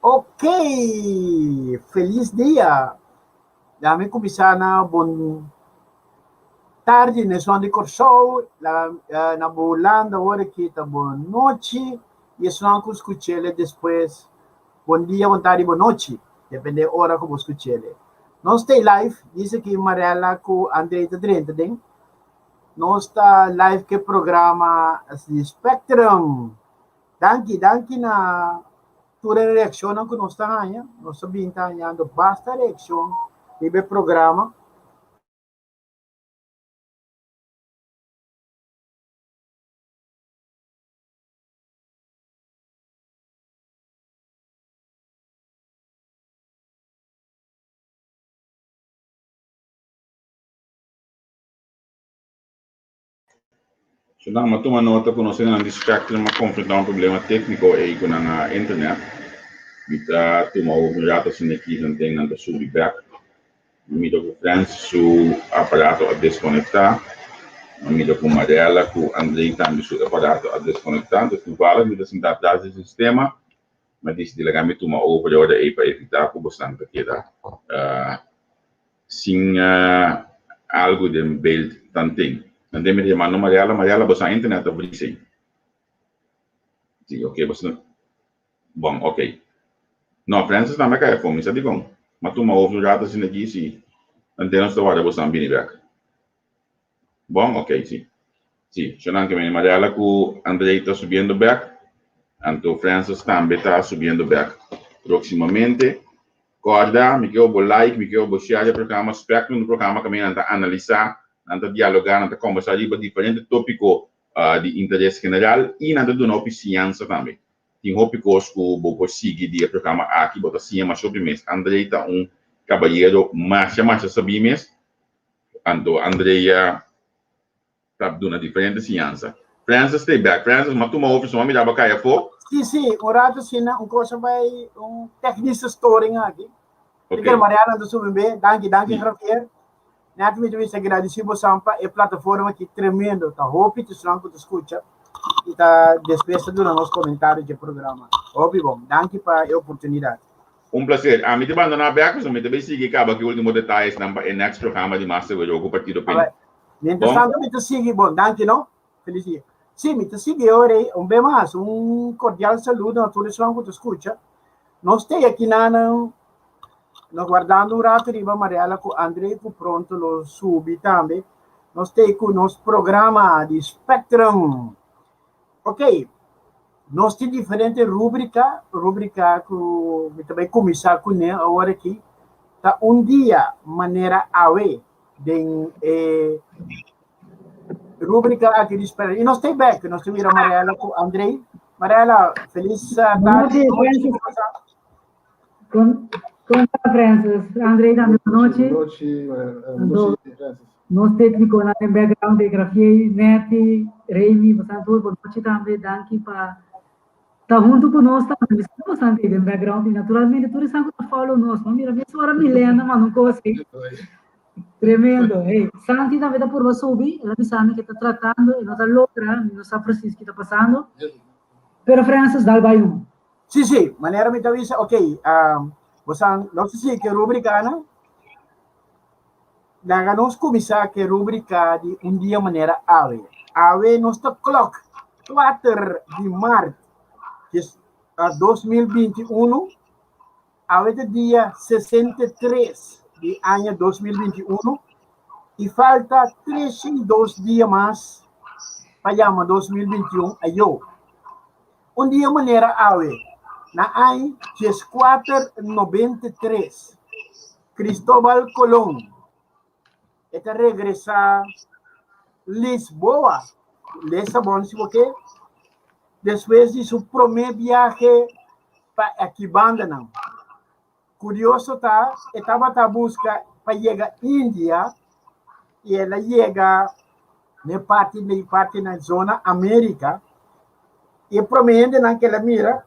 Ok, felis dia. Laga mi kuminsá na bon tardi na esun di Kòrsou, na Hulanda ora ki ta bon nochi i esun ku skuch'el despues bon dia, bon tardi, bon nochi, depende ora ku bo skuch'el. Nos ta live, dice ki Marella ku André ta drenta den. Nos ta live ku e programa di Spectrum. Danki, danki na tur e reakshonnan ku nos ta haña. Nos ta bin ta hañando basta reakshon riba e programa. So nan a tuma nota ku nos hendenan di Spectrum a konfrontá un problema tékniko ei ku nan internet. Mi ta tuma over un rato asina aki tanten nan ta subi bèk. Mi mira ku Frans su aparato a deskonektá. Mi mira ku Marella ku Andrei tambe su aparato a deskonektá. Entonces toevallig mi ta sintá tras di sistema. Mi a disidí laga mi tuma over e ora ei pa evitá ku bosan ta keda sin algu den beeld tanten. Tanten mi ta yamando Mariela, Mariela bosan internet ta vries ei? Si, ok, boso bon, ok. No, Francis tambe a kai afó, mi sa dikon. Mi a tuma over un rato asina aki, si tanten nos ta warda bosan bini bek. Bon, ok, si. Si, shonan ke meni Mariela ku Andrei ta subiendo bek, anto Francis tambe ta subiendo bek próximamente. Kòrda, mi ke bo like, mi ke bo share e programa Spectrum, un programa kaminda nan ta analisá, nan ta dialogá, nan ta kòmbersá riba diferente tópiko di interes general i nan ta duna hopi siñansa tambe. Tin hopi kos ku bo por sigui di e programa aki, bo ta siña masha hopi mes. Andrei ta un kabayero masha masha sabí mes, anto Andrei ta duna diferente siñansa. Francis stay back. Francis, m'a tuma over, so m'a mira bo kai afó. Sí, sí, un rato asina, un cosa bai, un technische storing aki. Ok. Miguel Mariano ta subi be. Danki, danki Javier. Net mi ta bisa gradisi bosan pa e plataforma aki tremendo. Ta hopi tusnan ku ta skucha i ta despues ta duna nos komentario dje programa. Hopi bon. Danki pa e oportunidat. Un placer. Ami ta bandoná bek, pasobra mi ta bai sigui kaba ki ultimo detayesnan pa e next programa di Mas Seguro ku Partido Pin. Alright. Mientras Bon. tanto mi ta sigui, bon, danki no. Feliz dia. Sí, mi ta sigui ora ei. Un be mas, un cordial saludo na tur esnan ku ta skucha. Nos ta aki nan, nos wardando un rato riba Mariela ku André ku pronto lo subi tambe. Nos ta ku nos programa di Spectrum. Ok, nos tin diferente rubrika, rubrika ku mi ta bai kuminsá kuné awor aki, ta un dia manera awe. Den e rubrica aki di Spera. Y nos ta back, nos ta mira Mariela cu Andrei. Mariela, feliz tarde. Nochi, Francis. Con, con Francis. Andrei tambe, nochi. Nochi, nochi, Francis. Nos técnico na den background de Grafiei, Netty, Remy, bosan tur, bon nochi tambe. Danki pa ta hunto cu nos tambe. Mi sa bosan den background y naturalmente tur esnan cu ta follow nos. Ma mira, mesora Milena manda un cos ey. Tremendo. Hey, Santi tambe ta purba subi. El a bisa mi ke ta tratando, e no ta logra, mi no sa precies ki ta pasando. Pero Francis, dal bai un. Sí, sí, manera mi ta bisa, ok, um, bosan, no sé si ke rubrica nan. Laga nos kuminsá ku e rubrika di Un Dia Manera Awe. Awe nos ta klòk kuater di mart di 2021. Awe ta dia 63 di aña 2021 i falta 32 dia mas pa yama 2021 ayó. Un dia manera awe, na aña 1493, Cristóbal Colón e ta regresá Lisboa, Lisabon si bo ke, despues di su promé biahe pa aki bandanan. Kurioso ta, e tabata buska pa yega India i el a yega n'e parti n'e parti na zona Amerika i e promé hendenan ku el a mira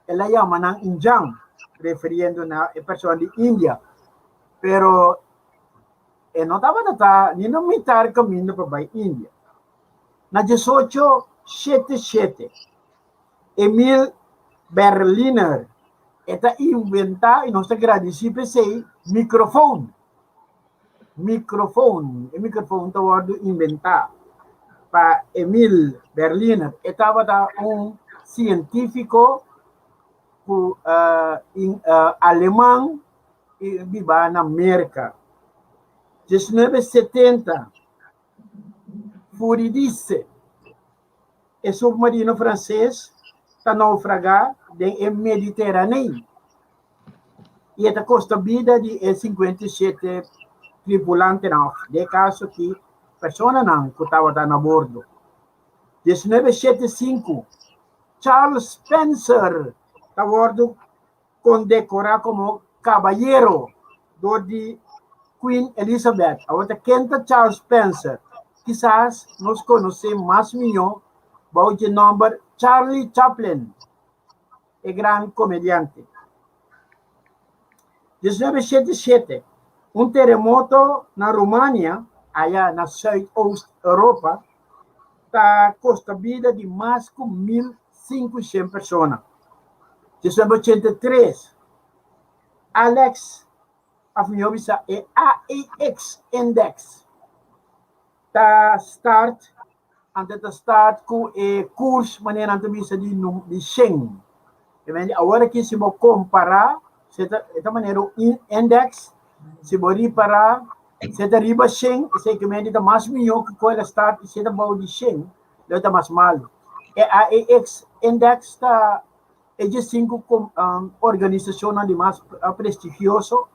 el a yama nan Injan, refiriendo na e persona di India. Pero e no tabata ta ni na mitar kaminda pa bai India. Na 1877, Emil Berliner. E ta inventá i nos ta gradisí p'esei microfoon. Microfoon. E microfoon ta wòrdu inventá pa Emil Berliner. E tabata un sientífiko ku aleman i biba na Merka. 1970, Furidice. E submarino franses ta naufragá den e Mediteranei i e ta kosta bida di e 57 tripulantenan òf den e kaso aki personanan ku tabata na bordo. 1975, Charles Spencer ta wòrdu kondekorá komo kabayero dor di Queen Elizabeth. Awor ta ken ta Charles Spencer? Kisas nos konosé mas mihó bou dje nòmber Charlie Chaplin, e gran komediante. 1977, Un teremoto na Rumania, aya na Zuidoost Europa, ta kosta bida di mas ku 1500 persona. 1983, Alex, òf mihó bisa e AEX Index ta start, anto ta start ku e kurs manera nan ta bisa di di shen. Awor aki si bo kompará, e ta manera un index, si bo ripará, si ta riba shen, esei ke mende ta mas mihó ku ku el a start, i si ta bou di shen, lo ta mas malu. E AEX Index ta e dje sinku organisashonnan di mas prestigioso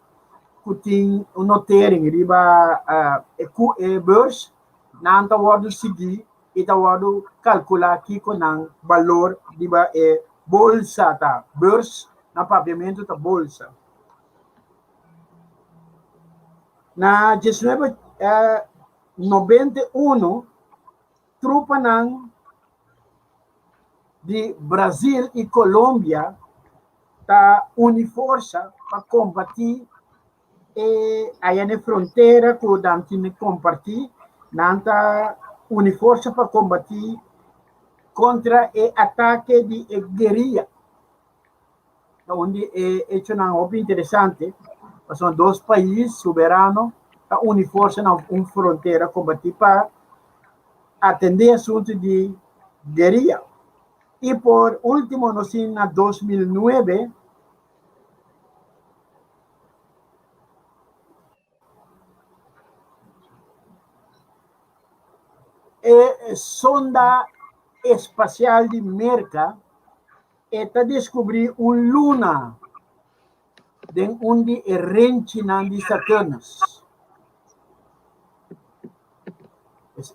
ku tin un notering riba e beurs, nan ta wòrdu sigui i ta wòrdu kalkulá kiko nan balor riba e bolsa ta. Beurs na papiamentu ta bolsa. Na 1991 trupanan di Brazil i Colombia ta uni forsa pa kombatí e aya na e frontera ku nan tin di kompartí, nan ta uni forsa pa kombatí kontra e atake di e gueria. Ta un di e echonan hopi interesante, pasobra dos pais soberano ta uni forsa na un frontera kombatí pa atendé asuntu di gueria. I por último nos tin na 2009 e sonda espasial di Merka e ta deskubrí un luna den un di e renchinan di Saturnus.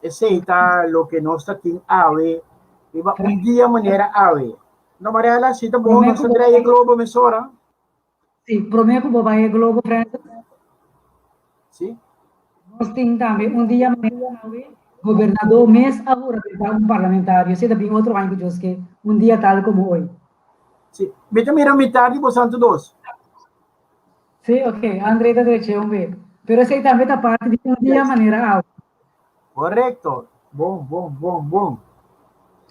Esei ta loke nos ta tin awe riba un dia manera awe. No, Mariela, si ta bon, nos ta trae e globo mesora. Sí, promé ku bo bai e globo, Francis. Sí. Nos tin tambe un dia manera awe, gobernador mes a huramentá un parlamentario. Esei ta bin otro aña ku Dios ke, un dia tal komo hoy. Sí. Mi ta mira mitar di bo santu dos. Sí, ok. André ta dreche un be. Pero esei tambe ta parti di un dia manera awe. Correcto. Bon, bon, bon, bon.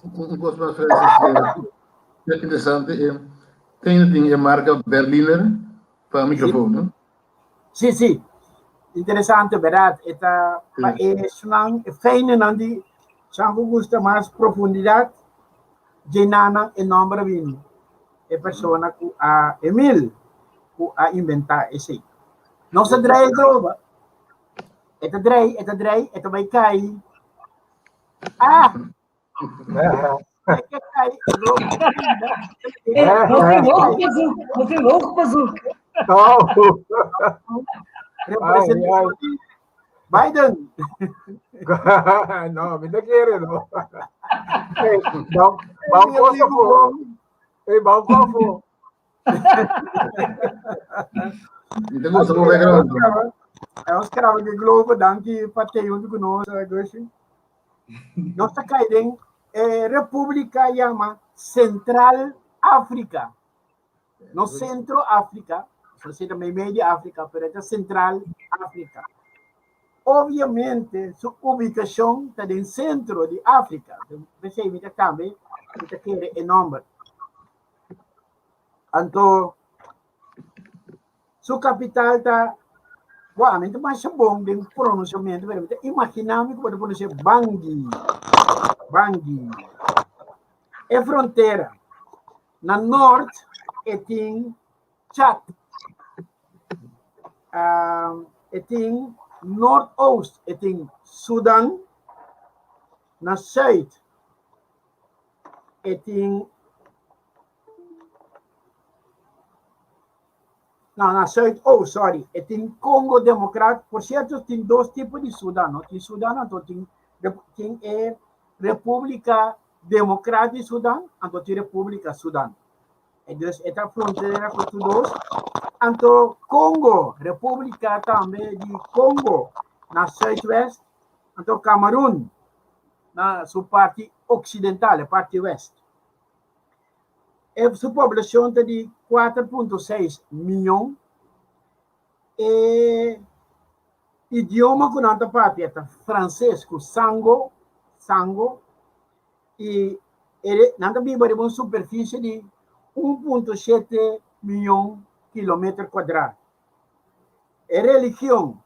Un kos mas, Francis, eh, interesante, eh, ten tin e marca Berliner pa microfoon, no? Sí, sí. Interesante, verdad? E ta pa e sunan, e fijnenan di san ku gusta mas profundidad, djenana e nomber a bini. E persona ku a Emil ku a inventa esei. Nos a draai e globo. E ta draai, e ta draai, e ta bai kai. Ah! E kai, e globo. Nos tin hoog bezoek, nos tin hoog bezoek. Oh. Representante Biden. No, mi no quiere, no. Hey, bam, bam Kosovo. Hey, bam Kosovo. Mi ta gusta bo background. Nos kraba ke globo, danki pa te junto ku nos, Gershwin. Nos ta kai den eh, República yama Central África. No Centro África, so sita meimei di África, pero ta Central África. Obviamente, su ubicacion ta den centro di África. P'esei mi ta cambia, mi ta kere e nomber. Anto, Su kapital ta, bo, ami ta masha bon den pronunciamento, pero mi ta imaginá mi ku bo ta pronuncia Bangui. Bangui. E frontera. Na nort e tin Chad. Uh, e tin noordoost e tin Sudan. Na zuid e tin No, na Zuidoost, sorry. E tin Congo Democrat. Por cierto, tin dos tipo di Sudan, no? Tin Sudan, anto tin, tin e República Democrat di Sudan, anto tin República Sudan. E dus e ta frontera ku tur dos. Anto Congo, República tambe di Congo na zuidwest, anto Cameroon na su parti occidental, e parti west. E su poblacion ta di 4.6 miyon. E idioma ku nan ta papia ta franses ku sango, sango, i e nan ta biba riba un superfisie di 1.7 miyon kilometer kuadrá. E religion,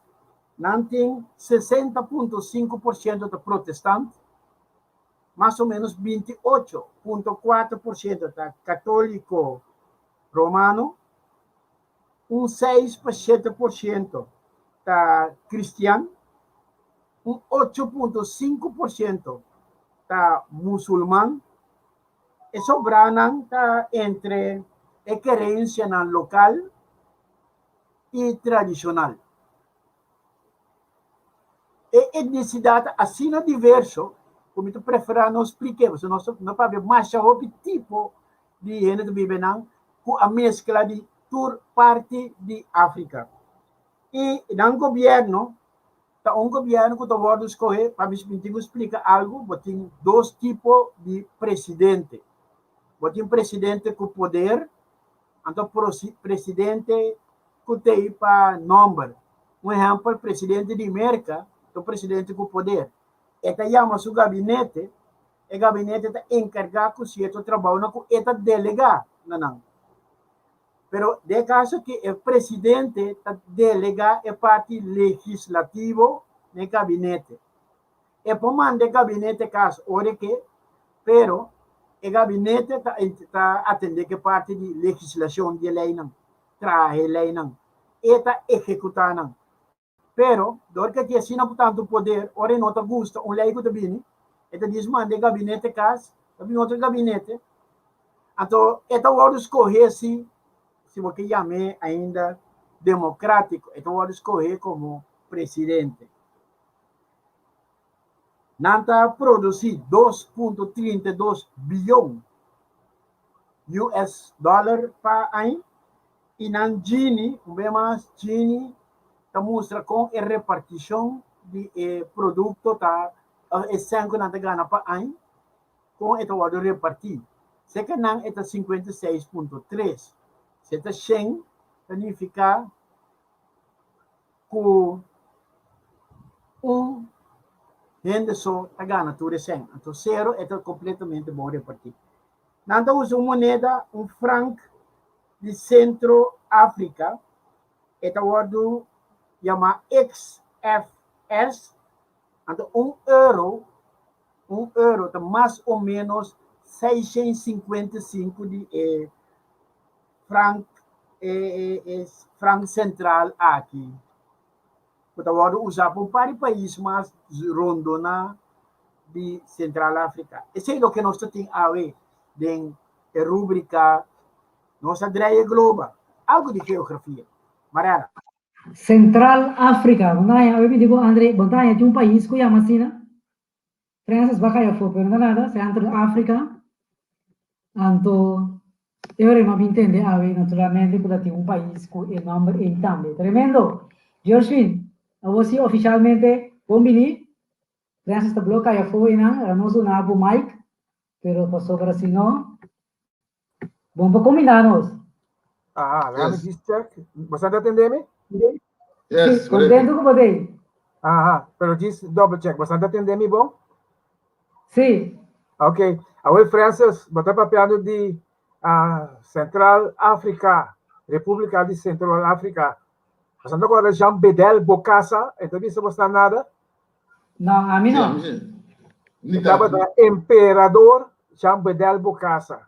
nan tin 60.5% ta protestant, mas o menos 28.4% ta katóliko romano, un 6 pa 7% ta kristian, un 8.5% ta musulman. E sobranan ta entre e kerensianan lokal i tradishonal. E etnisidat ta asina diverso ku mi ta preferá no splik'é, pasobra nos no papia masha hopi tipo di hende ta biba einan ku a meskla di tur parti di Afrika. I nan gobièrnu ta un gobièrnu ku ta wòrdu skohé, pa mi tin ku splika algu, bo tin dos tipo di presidente. Bo tin presidente ku poder, anto presidente ku tei pa nòmber. Un ehèmpel, presidente di Merka ta un presidente ku poder. E ta yama su gabinete, e gabinete ta enkargá ku sierto trabounan ku e ta delegá na nan. Pero den e kaso aki e presidente ta delegá e parti legislativo na e gabinete. E por manda e gabinete kas ora e ke, pero e gabinete ta ta atendé ku e parti di legislashon di e leinan. Traha e leinan, e ta ehekutá nan. Pero, dor ku e tin asina tantu poder, ora e no ta gusta un lei ku ta bini, e ta dis manda e gabinete kas, ta bini otro gabinete. Anto e ta wòrdu skohé si, si bo ke yam'é ainda demokrátiko, e ta wòrdu skohé komo presidente. Nan ta produsí 2.32 bion US dollar pa aña i nan Gini, un bes mas Gini ta mustra kon e repartishon di e produkto ta, e sèn ku nan ta gana pa aña, kon e ta wòrdu repartí. Serka nan e ta 56.3. Si e ta shen ta nifiká ku un hende so ta gana tur e sèn. Anto sero e ta kompletamente bon repartí. Nan ta usa un moneda, un frank di Sentro Afrika. E ta wòrdu yamá XFS. Anto un euro, un euro ta mas o ménos 655 di e frank e e frank sentral aki ku ta wòrdu usá pa un par di pais mas rondoná di Sentral Afrika. Esei loke nos ta tin awe den e rúbrika Nos a Drei e Globa, algu di geografia. Mariana. Sentral Afrika, bo ta haña, awe mi di bo Andre, bo ta haña tin un pais ku yama asina? Francis ba caya afo pero no nada, Centro Africa. Anto e ora mi a bin tende awe naturalmente cu ta tin un pais cu e nomber ey tambe. Tremendo! Gershwin, abo si oficialmente bon bini. Francis ta blo caya afo eynan, ra nos duna bo mic, pero pasobra si no, bon pa combina nos. Aha, laga mi just check. Bo ta tende mi? Yes, Sí, contento cu bo t'ey. Aha, pero just double check. Bo ta tende mi bon? Sí. Ok. Awel Francis, bo ta papiando di uh, Central Africa. Repúblika di Sentral Afrika. Boso ta kòrda Jean Bedel Bokassa? E ta bisa boso nada? No, ami no. E tabata emperador Jean Bedel Bokassa.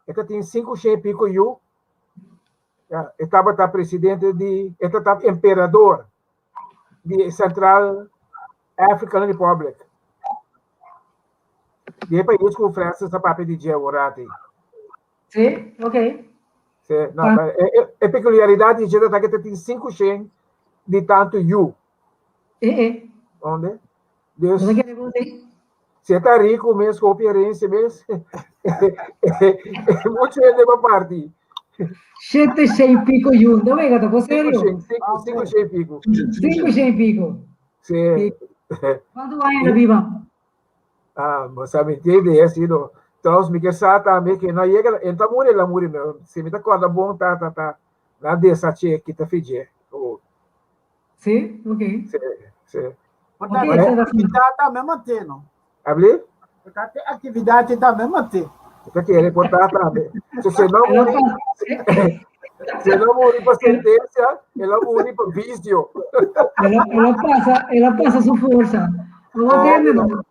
E ta tin 500 i piko yu. Ja, e tabata presidente di, e tabata emperador di Central African Republic. Di e pais ku Francis a papia di dje awor ati. Sí, ok. Sí, no, ah. E, e, e peculiaridad di dje ta ku tin 500 di tantu yu. Eh, eh. Onde? Dus, si e ta riku mes, ku hopi herensia mes, muchu hende pa parti. 700 i piko yu, no wega, ta serio? 500 i piko. 500 i piko. Sí. Kuantu aña el a biba? Ah, bo sa mi tin idea si no. Trouwens, mi ke sa tambe ke no yega, el ta muri, el a muri, no. Si mi ta kòrda bon, ta, ta, ta, na desache kita fidje. Oh. Sí, ok. Sí, sí. Portanto, okay, a atividade tambe manté, no? Abli? Portanto, a atividade tambe manté. Ta kere portar tambe. So, se no muri, se no muri pa sentencia, el a muri pa vicio. El a pasa, el a pasa su forsa. Awor tende no.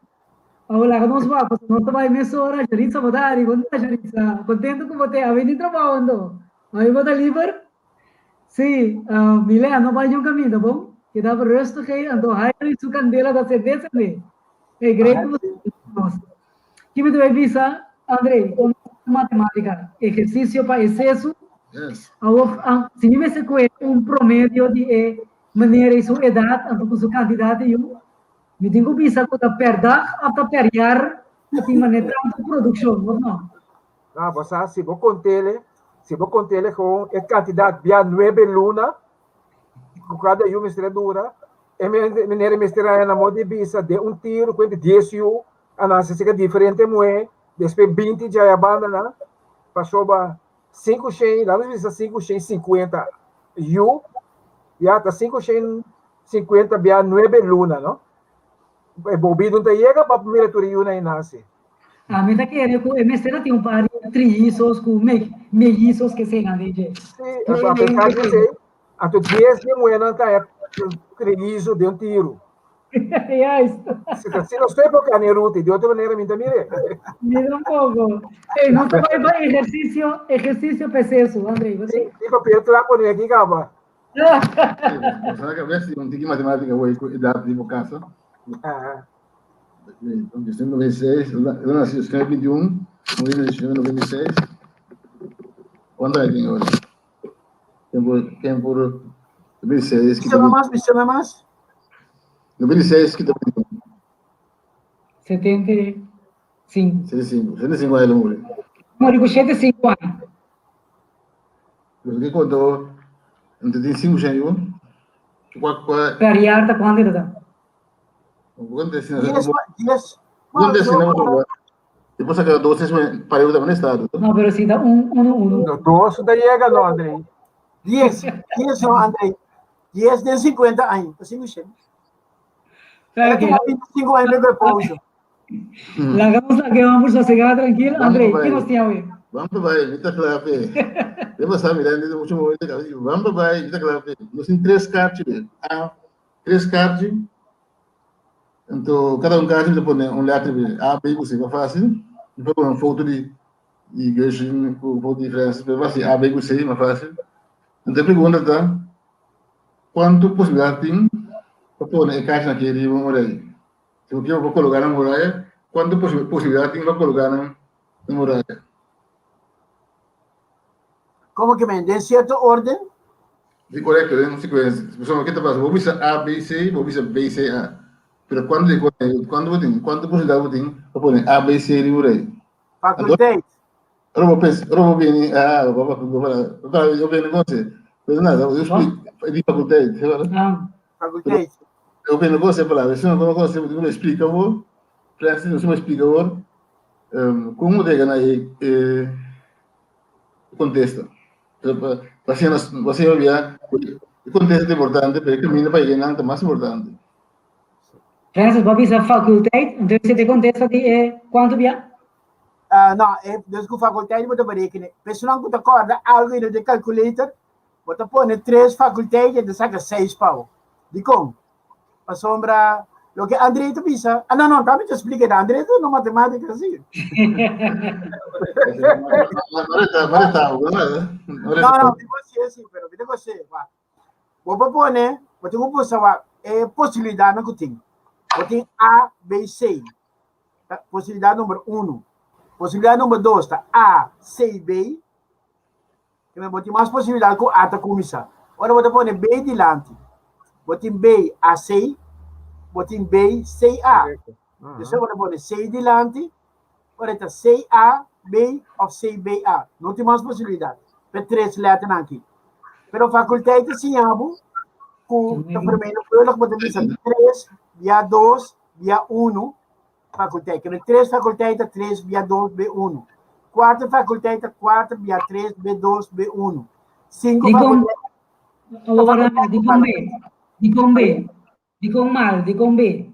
Awor laga nos wak, pasobra nos ta bai mesora. Jaritza bo ta ari, kon ta Jaritza? Contento ku bo te? Awe tin trabou anto? Awe bo ta liber? Sí, uh, Milea, no bai niun kaminda, bon? Keda rustig ei, anto Jairo i su kandela ta sende sende. Hey, great ku bo nos. Ki mi ta bai bisa, Andrei, kon matemátika, ehersisio pa e sesu. Yes. Awor, ah, si mi mester kohe un promedio di e manera i su edat, anto ku su kantidat di yu, mi tin ku bisa ku ta per dag òf ta per jaar ta tin manera tantu produkshon, òf no? No, bo sa, si bo kont'ele, si bo kont'ele gewoon e kantidat bia nuebe luna, ku kada yu mester a dura, e manera mester haña na modo di bisa den un tiru ku entre dies yu a nase serka diferente muhé, despues 20 djaya banda nan, pasobra 500, laga nos bisa 550 yu, ya ta 550 bia nuebe luna, no? E bobido no ta yega pa mira tur e yunan e nase. Ami ta kere ku e mester a tin un par di trillizos ku mellizos ke senan den dje. Sí, a pesar di esei, anto 10 di e muhénan ta haña trillizo den un tiru. Juist. Si ta asina nos epoca ne Ruti, di otro manera mi ta mir'é. Mi tampoco. Ey, nos ta bai pa ehersisio, ehersisio peseso, Andrei, bo Sí, tin papel kla pone aki kaba. Bo sa ka bes un tiki matematica hoy ku edad di bo casa. Aha. Em 96, el a naci en 21, muri en 1996. Cuánto años tiene ahora? Tempo, tempo, 2006, Bisa na mas, bisa na mas. 2006, kita 21. 75. 75, 75 años el a muri. Muri ku 75 años. Los que contó, entre 5 años, kua, kua, Per jaar ta kuantu ta? Kuantu es? 10, 10. Kuantu es? Después saca dos es para ir también estado. No, pero si da un, uno, uno. No, dos ta yega no, Andrei. 10, 10 no, Andrei. 10 den 50 años. Así Michel. Pero que 25 años de reposo. Laga nos laga vamos sosegá tranquilo. Andrei, ki nos tin awe? Vamos pa bai, mi ta kla pe. Deba sa mirando desde mucho momento, vamos pa bai, mi ta kla pe. Nos tin tres kaartje be. A, tres kaartje. Anto kada un kaartje mi ta pone un letter be. A, B ku C, pa fácil. Mi por pone un foto di di Gershwin ku foto di Francis, pero fácil A, B ku C, mas fácil. Anto e pregunta ta, kuantu posibilidat tin pa pone e kaartjenan aki riba un orei? Si bo kier bo por koloká na muraya, kuantu posibilidat tin pa koloká nan na muraya? Komo ke men? Den sierto orden? Si, korekto, den un sekuensia. Pasobra ke ta pasa? Bo bisa A, B, C, bo bisa B, C, A. Pero kuantu di kuantu bo tin? Kuantu posibilidat bo tin pa pone A, B, C riba muraya? Fakulteit. Ora bo pensa, ora bo bini, ah, bo bo bo bo bo bini con se. Pero nada, eu explico, di faculteit, Ah. Faculteit. Eu bini con se palavra, se não con se, eu explica bo, Francis, você me explica bo, um, como te gana e eh, contesta. Você você via, o contexto é importante, pero o caminho para llegar é mais importante. Francis, bo bisa faculteit, entonces se te contesta di eh, kuantu bia? Uh, no, eh, dus ku faculteit bo ta berekenen. Personan ku ta kòrda algu i no tin calculator. Bo ta pone tres faculteit y ta saca seis pa bo. Dikon? Pasobra loke André ta bisa, ah no no, ta mi ta splika ta André ta no matematica si. No no, mi por si, pero mi ta gosé, wak. Bo por pone, bo tin ku buska wak e posibilidatnan ku tin. Bo tin A, B, C. Ta posibilidat number uno. Posibilidat number dos ta A, C, B. Kende bo tin mas posibilidat ku A ta kuminsá. Ora bo ta pone B dilanti, bo tin B A C, bo tin B C A. Despues bo ta pone C dilanti, ora e ta C A B òf C B A. No tin mas posibilidat pa e tres lèternan aki. Pero fakulteit ta siña bo ku ta vermenigvuldig bo ta bisa tres bia dos bia unu fakulteit. Kende tres fakulteit ta tres bia dos be unu. Kuater fakulteit ta kuater bia tres be dos be unu. Sinku Dikon, fakulteit awor dikon be? Dikon be? Dikon mal? Dikon be?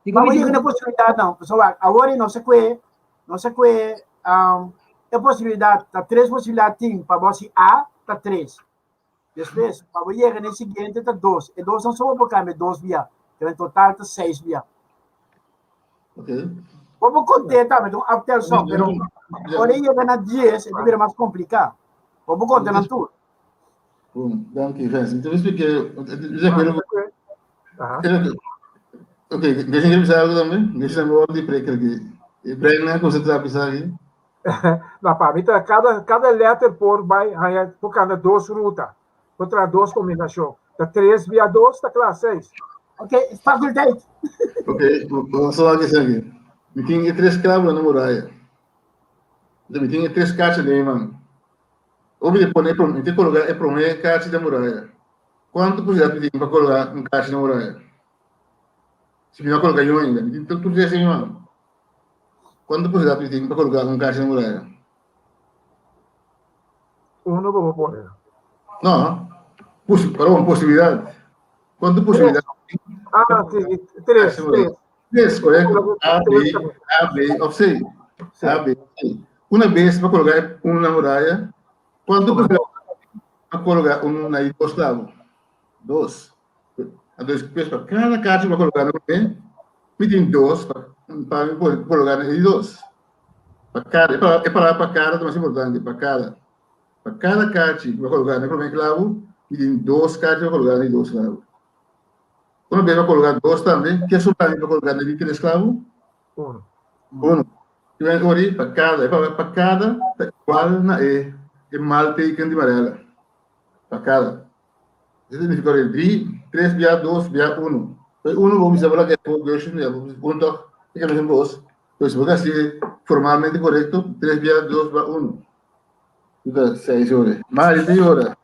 Dikon Vamos mi yega na posibilidat nan. Pasobra wak, awor no sa kue, no sa kue um, e posibilidat, ta tres posibilidat tin pa bo si A ta tres. Despues, pa bo yega na e siguiente ta dos. E dos nan so bo por kambia dos bia. Pero en total ta seis bia. Ok. Bo por konté tambe, ta un optelsom, pero ora e yega na dies, e ta bira mas kompliká. Bo por konta nan tur. Bon, danki, Francis. Entonces, expliqué, de acuerdo con... Ok, deixa eu pensar algo também. Deixa eu ver de preker aqui. Brian, não concentra pensar aqui. Na pa mi ta kada kada letter por bai haña por kanda dos ruta. Por traha dos kombinashon. Ta tres via dos ta kla seis. Ok, faculteit. Ok, vamos só aqui aqui. Mi tin e tres klabo na muraya. Então, mi tin e tres kacha den man. Obi de pone mi te colocar e prome kacha den muraya. Kuantu posibilidad mi tin pa colocar un kacha den muraya? Si mi no coloca yo ainda, mi tin tur tres den mi man. Kuantu posibilidat mi tin pa koloká un kashi na muraya? Uno bo por pone. No, posi, perdón, posibilidat. Kuantu posibilidat mi tin? Ah, sí, tres, tres. Tres, korekto. A, B, A, B òf C. A, B, C. Una bes pa koloká un na muraya, kuantu posibilidat pa koloká un na e dos lado? Dos. Anto despues pa kada kachi pa koloká na promé, mi tin dos pa pa mi por koloká na e di dos. Pa kada, e palabra e palabra pa kada ta mas importante, pa kada. Pa kada kachi ku bo koloká na e promé klabu, mi tin dos kachi pa koloká na e di dos klabu. Una bes bo koloká dos tambe, ke sobra mi pa koloká na e di tres klabu? Uno. Uno. Ki men ori pa kada, e palabra pa kada ta igual na e e mal teken di Mariela. Pa kada. Esei significa ori dri, tres bia, dos bia, uno. Poi uno bo bisa bo laga e Gershon ya bo bisa uno tok e ka mesun kos. Pero si bo ta hasi formalmente korekto, tres bia, dos bia, uno. Ku ta seis ori. Mari ta yora.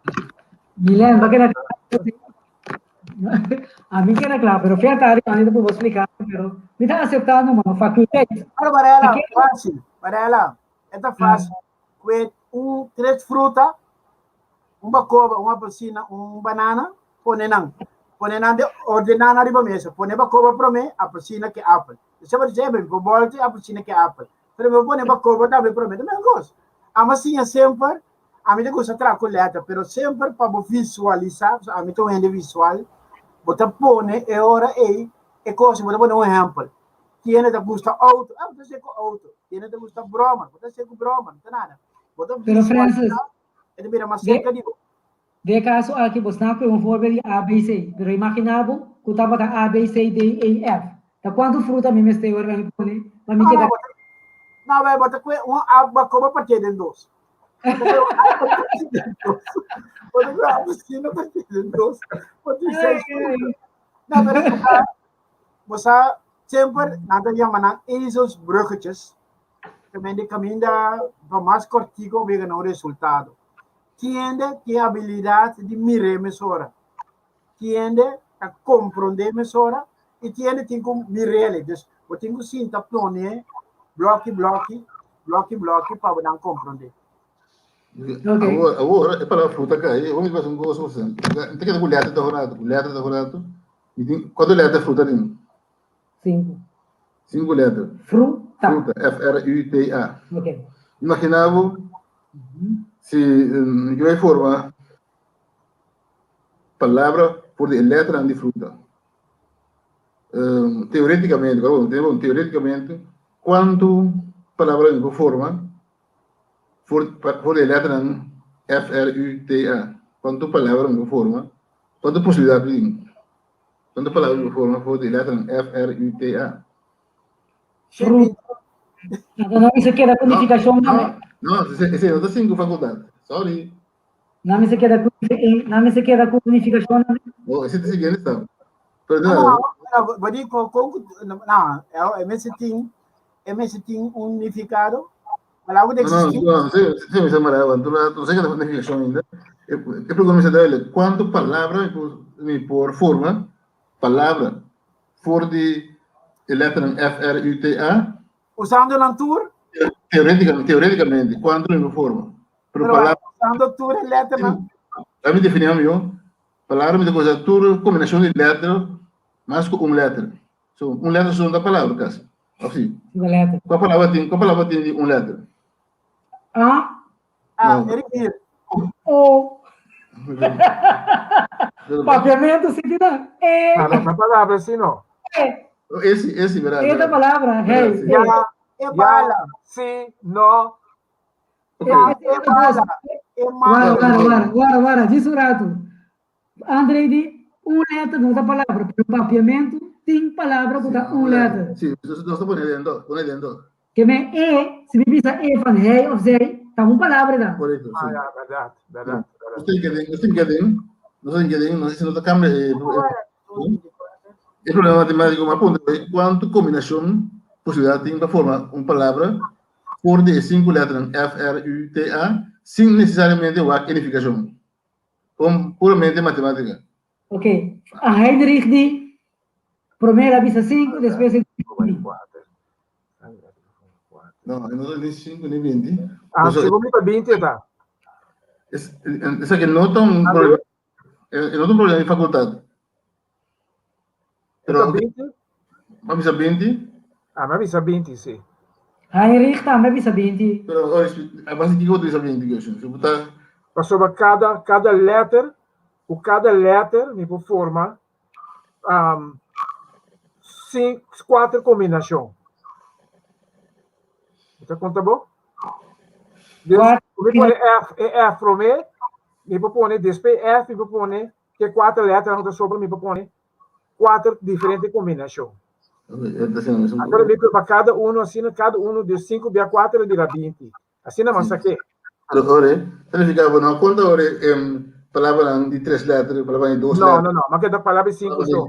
Milen, ba keda kla? A mi keda kla, pero fiat ari mani ta por bo splika, pero mi ta aseptá numa, faculteit. Pero Varela, fácil. Varela, e ta fácil. Kue un tres fruta, un bakoba, un apelsina, un banana, pone nan. Pone nan de ordená nan riba mesa. Pone bakoba promé, apelsina ke apel. Esei bo dice, mi por bòlta apelsina ke apel. Pero mi por pone bakoba tambe promé, ta mesma kos. Amo a siña semper, ami ta gusta traha ku lèter, pero semper pa bo visualisá, pasobra ami ta un hende visual, bo ta pone e ora ei e kos, bo ta pone un ehèmpel. Tiene ta gusta auto, ah, bo ta seco auto. Tiene ta gusta broma, bo ta seco broma, no ta nada. Bo ta Pero Francis, e ta bira mas cerca di bo. De caso aki bo sna cu e un voorbeeld di A, B, C, pero imagina bo cu tabata A, B, C, D, E, F. Ta cuanto fruta mi mester ora mi pone pa mi keda. No, no, bo ta cu un A, bo coba partie den dos. Bo ta cu un A partie den dos. Bo ta cu un A, B, C, partie den dos. Bo tin seis fruta. No, pero Bo sa, semper nan ta yama nan ezelsbruggetjes, También caminda pa mas cortico bo yega na un resultado. Kende tin habilidad di mir'é mesora? Kende ta comprendé mesora? I kende tin cu mir'é? Dus bo tin cu sinta pone bloki bloki, bloki bloki pa bo nan comprendé. Okay. Awor, awor, e palabra fruta kai, e hopi un gozo, N ta keda ku letra ta horato, ku letra ta horato. Mi tin, kuantu letra fruta tin? Sinku. Sinku letra. Fruta. Fruta, F-R-U-T-A. Okay. Imagina bo si mi ke bai forma. palabra for di e letranan di fruta? Teoreticamente, teoreticamente, kuantu palabra mi por forma for for di e letranan F, R, U, T, A? Kuantu palabra mi por forma? Kuantu posibilidat mi tin? Kuantu palabra mi por forma for di e letranan F, R, U, T, A? Fruta. Anto nan mester keda ku nifikashon tambe? No, no, esei no ta sinku fakultat. Sorry. Nan mester keda ku nan mester keda ku nifikashon tambe? Oh, esei ta siguiente stap. Pero no, no, no, bo di kon kon no, e mester tin e mester tin un nifikado. Palabra de existir. No, no, sí, sí, mi mara, tu no sé que nifikashon ainda. E pregunta mi se duele, kuantu palabra mi por forma palabra For di e letternan F, R, U, T, A. Usando nan tur? Teoreticamente, teoreticamente, cuanto lo forma? Pero, Pero palabra, usando tur e letternan? Laat me definir mihor. Palabra mi ta cosa tur combinacion di letter mas cu un letter. So, un letter so no ta palabra casi. Of si? Un letter. Cual palabra tin, cual palabra tin di un letter? A. Ah, no. Eric. O. Papiamento sí ti da. E. Ah, no, palabra sí no. E. Esse, esse, verdade. Esta palabra, hey. Ya, e bala. Sí, no. Ya, e bala. E mala. Guarda, guarda, guarda, guarda, diz un rato. André di, un letra no ta palabra, pero papiamento tin palabra ku ta un letra. Sí, nos ta pone dentro, pone dentro. Ke men e, si mi bisa e van hij of zij, ta un palabra dan. Correcto, sí. Ah, ja, berdad, berdad, berdad. Nos tin ke den, nos tin ke den, nos tin ke den, no sé si nos ta cambia e, e problema matemático, ma punto e cuanto combinacion posibilidad tin pa forma un palabra for di e cinco letternan F, R, U, T, A, sin necesariamente wak e nificacion. Kon puramente matemátika. Ok, a Heinrich di promé el a bisa sinku, despues el di binti. No, e no ta ni sinku ni binti. Ah, segun mi ta binti e ta. Esaki no ta un problema, e no ta un problema di fakultat. Pero, 20? M'a bisa 20. Ah, m'a bisa 20, sí. Heinrich tambe a bisa 20. Pero, oh, a base di kiko bo ta bisa 20, Gershon? Si bo ta... Pasobra kada, kada letter, ku kada letter mi por forma um, cin, kuater kombinashon. Mi ta konta bo? Dus, mi pone F, e F promé, mi por pone despues F, mi por pone Ke kuater letranan ku ta sobra mi por pone kuater diferente kombinashon. Agora mi pa kada uno asina, kada uno di sinku bia kuater a bira binti. Asina mas sak'é. Pero ore, significa bo no konta ore palabranan di tres letra, palabranan di dos letra. No, no, no, ma keda palabra di sinku so.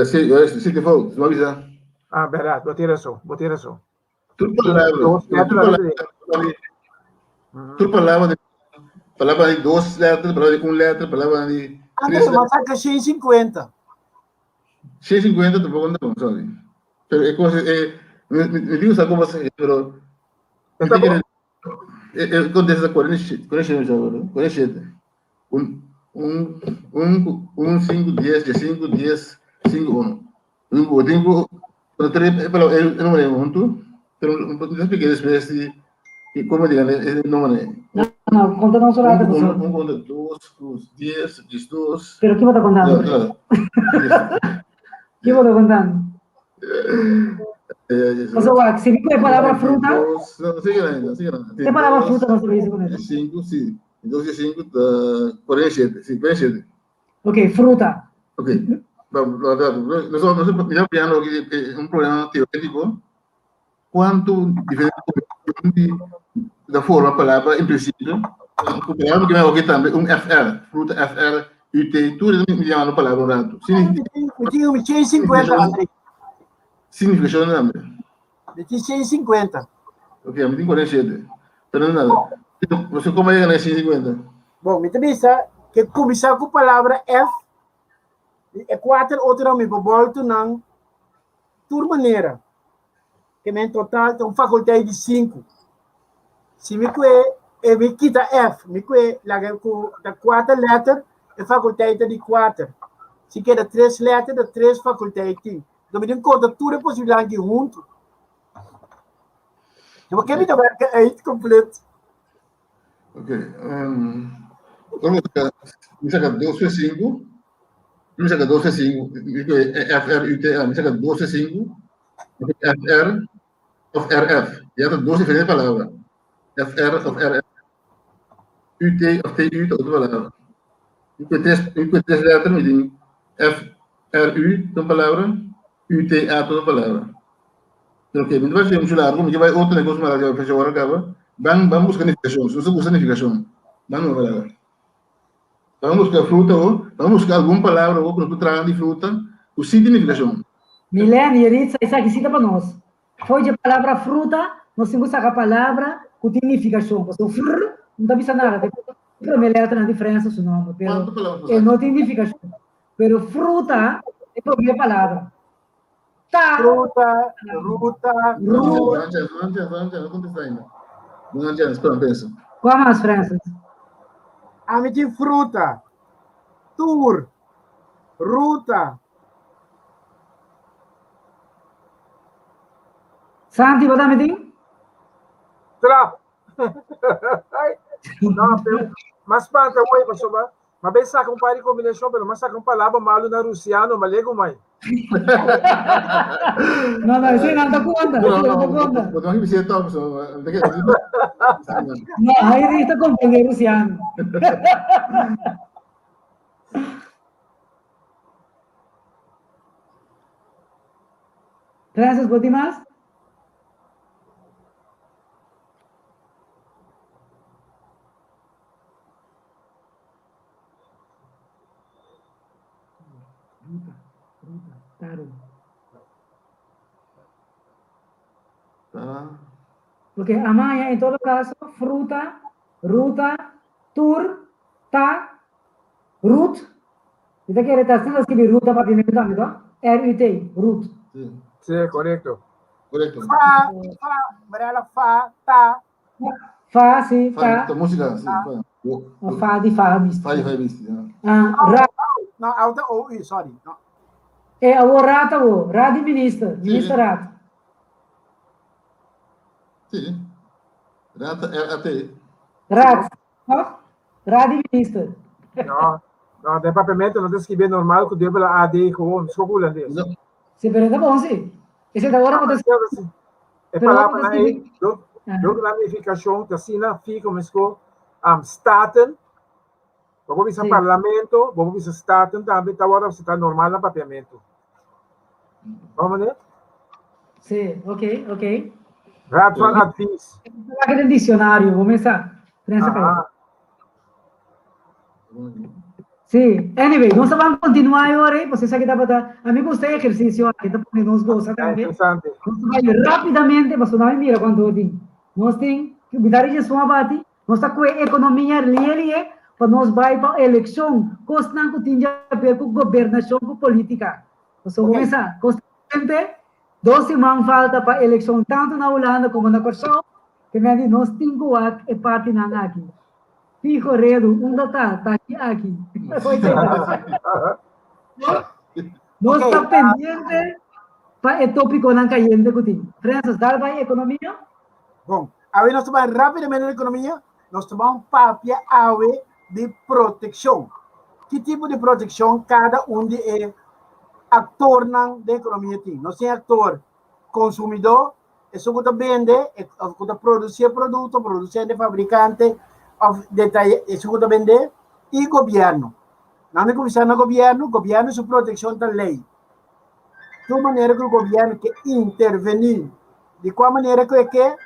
Si, si te fout, bo a bisa. Ah, berdad, bo tin rason, bo tin rason. Tur palabra, tur palabra, tur palabra, palabra di dos letra, palabra di un letra, palabra di tres letra. André, mas 150. 150 tampoco no, sorry. Pero e cosa, e, mi, mi digo sa como se, pero mi te quiere, e, e contesta 47, 47, 47. Un, un, un, un, 5, 10, 5, 10, 5, 1. Un, tin ku, pero tres, pero e número huntu, pero no expliqué después si, si como digan e número. No, no, conta nos un rato, Un, un, un, conta 2 plus 10, 12. Pero ki bo ta contando? No, no. Ki bo ta contando? Paso wak, si mi ku e palabra fruta, No, sigue ainda, sigue ainda. E palabra fruta no se dice con eso. 5, sí. 2 y 5, 47, sí, 47. Ok, fruta. Ok, nosotros mira piano aquí un problema teórico. ¿Cuánto diferente de forma palabra en principio? Palabra que me hago también un FR, fruta FR, UT, tú me llamas palabra un rato. Mi tin 50, André. Significación también. Mi tin 150. Ok, mi tin 47. Pero nada. Você como llega na 150? Bom, mi ta bisa que começar com palavra F e quatro outro mi volto nan tur maneira. Que men total tem uma faculdade de 5. Se mi kue e mi kita F, mi kue laga ku da quatro letter, e faculdade de quatro. Se queda três letter, da três faculdade. Então mi tem conta tudo a possibilidade junto. Eu quero me dar eight completo. Ok. Um, Mi saka dos pe sinku, mi saka dos pe sinku, F R U T A, mi saka dos pe sinku, F R of R F. Ya ta dos diferente palabra. F R of R F. U T of T U ta otro palabra. Mi kue tres, mi kue tres letter, mi tin F R U ta un palabra, U T A ta otro palabra. Pero ke, mi ta bai mucho largo, mi ke bai otro negocio mas largo, fecha ora kaba. Ban, ban buska nifikashon, si nos ta gusta nifikashon, ban numa palabra. Ban buska fruta ho, ban buska algun palabra ho ku nos por traha di fruta ku si tin nifikashon. Milen, Yeritza, esaki si ta pa nos. Fo'i dje palabra fruta, nos tin ku saka palabra ku tin nifikashon. Pasobra fr no ta bisa nada, te promé lèternan di Frensa su nòmber, pero e no tin nifikashon. Pero fruta e promé palabra. Ta. Fruta, ruta. Ruta. Kua mas, Francis? Ami tin fruta, tur, ruta. Santi, bo tambe tin? Trap. No, pero mas spanta hoy, pasobra Ma ben saca un par di combinacion, pero ma saca un palabra malo na rusiano, ma lego mai. No, no, ese no ta cuenta, ese no ta cuenta. Bo tengo que visitar top, so, No, ahí está comprende rusiano. Francis, ¿vos más? Ruta, ruta, taru. Ta. Porque amaya en todo caso, fruta, ruta, tur, ta, rut. Mi ta kere ta asina escribi ruta papiamento tambe, to? R-U-T, rut. Sí. Sí, correcto. Correcto. Fa, fa, Mariela, fa, ta. Fa, sí, Fa, ta. ta música, sí, fa. O fa di fa bisti. Fa di fa bisti, ja. Ah, ra. No, auta o u, sorry. No. E awo raad awo, raad di minister, minister raad. Sí. Raad, R-A-T. Raad, toch? Raad di minister. No, no, den papiamento no ta escribi normal cu dubbele A D gewoon, sco hulandes. No. Sí, pero ta bon, sí. Ese ta ora bo ta E Pero ora bo palabra ta na e, escribi do, do ramificacion ta asina fijo mesco um, staten, bo por bisa Sí. parlamento, bo por bisa staten tambe, ta ora ta normal na papiamento. Vamos meneer? Sí, ok, ok. Raad van Advies. Laat den diccionario, bo mesa. Prensa pa Aha. Sí, anyway, nos van continuar ahora, pues esa que tabata, a mí gusta ejercicio, aquí te pone nos goza Ah, también. interesante. Nos vai rápidamente, mas não mira quanto tem. Nós tem que bitar de sua bate, nós tá com a economia lié, para nós vai para eleição, costa não que tem a ver com governação, com política. Nós vamos Ok. começar, constantemente, dos semanas falta para eleição, tanto na Holanda como na Corsão, que me diz, nós temos que é parte na aqui. Fijo redo, unda tá, tá aqui, aqui. Nós Ok, está ah. pendiente pa e tópico nan cayente ku tin. Francis, dal bai economia? Bom, awe nos ta rápidamente na economia, nos ta un papia awe di protekshon. Ki tipo di protekshon kada un di e aktornan di ekonomia tin? Nos tin aktor konsumidó, esun ku ta bende, òf ku ta produsí e produkto, produsente, fabrikante, òf detaye, esun ku ta bende, i gobièrnu. Nan a kuminsá na gobièrnu, gobièrnu su protekshon ta lei. Tur manera ku gobièrnu ke intervení, di kua manera ku e ke,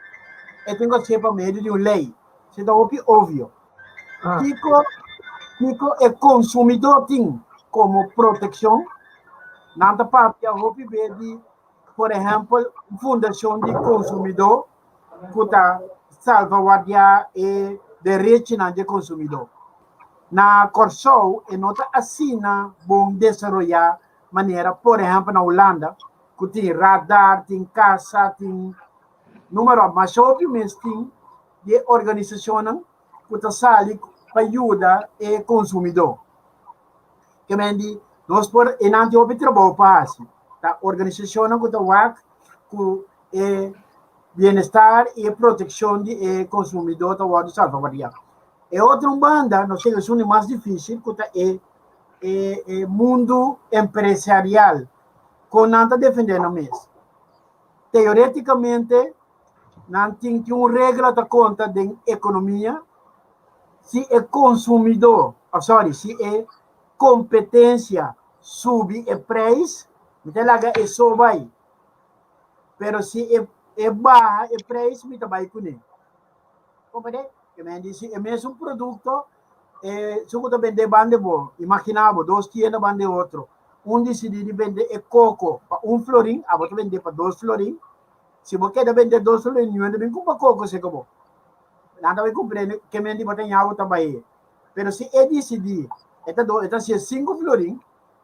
e tin ku hasié pa medio di un lei. Esei ta hopi obvio. Kiko, kiko e konsumidó tin komo protekshon? Nan ta papia hopi be di, por ehèmpel, un fundashon di konsumidó ku ta salvaguardiá e derechinan di e konsumidó. Na Kòrsou e no ta asina bon desaroyá manera, por ehèmpel, na Hulanda, ku tin radar, tin kasa, tin número, masha hopi mes tin di e organisashonnan ku ta sali pa yuda e konsumidó. Ke men di nos por e nan tin hopi trabou pa hasi. Ta organisashonnan ku ta wak ku e bienestar i e protekshon di e konsumidó ta wòrdu salvaguardiá. E otro un banda, no sé, esun di mas difícil, ku ta e e e mundu empresarial, kon nan ta defendé nan mes. Teorétikamente, nan tin tin un regla ta konta den ekonomia, si e konsumidó, oh sorry, si e kompetensia subi e preis, mi ta laga e so bai. Pero si e e baha e preis, mi ta bai kuné. Comprende? Ke men di si e mesun produkto, e su ku ta bende bande bo, imagina bo, dos tienda bande otro. Un disidí di bende e koko pa un florin, abo ta bende pa dos florin. Si bo keda bende dos florin, niun hende bin kumpra koko serka bo. Nan ta bai kumprende ke men di bo ta ña bo ta bai. Pero si e disidí, e ta do, e ta hasié sinku florin,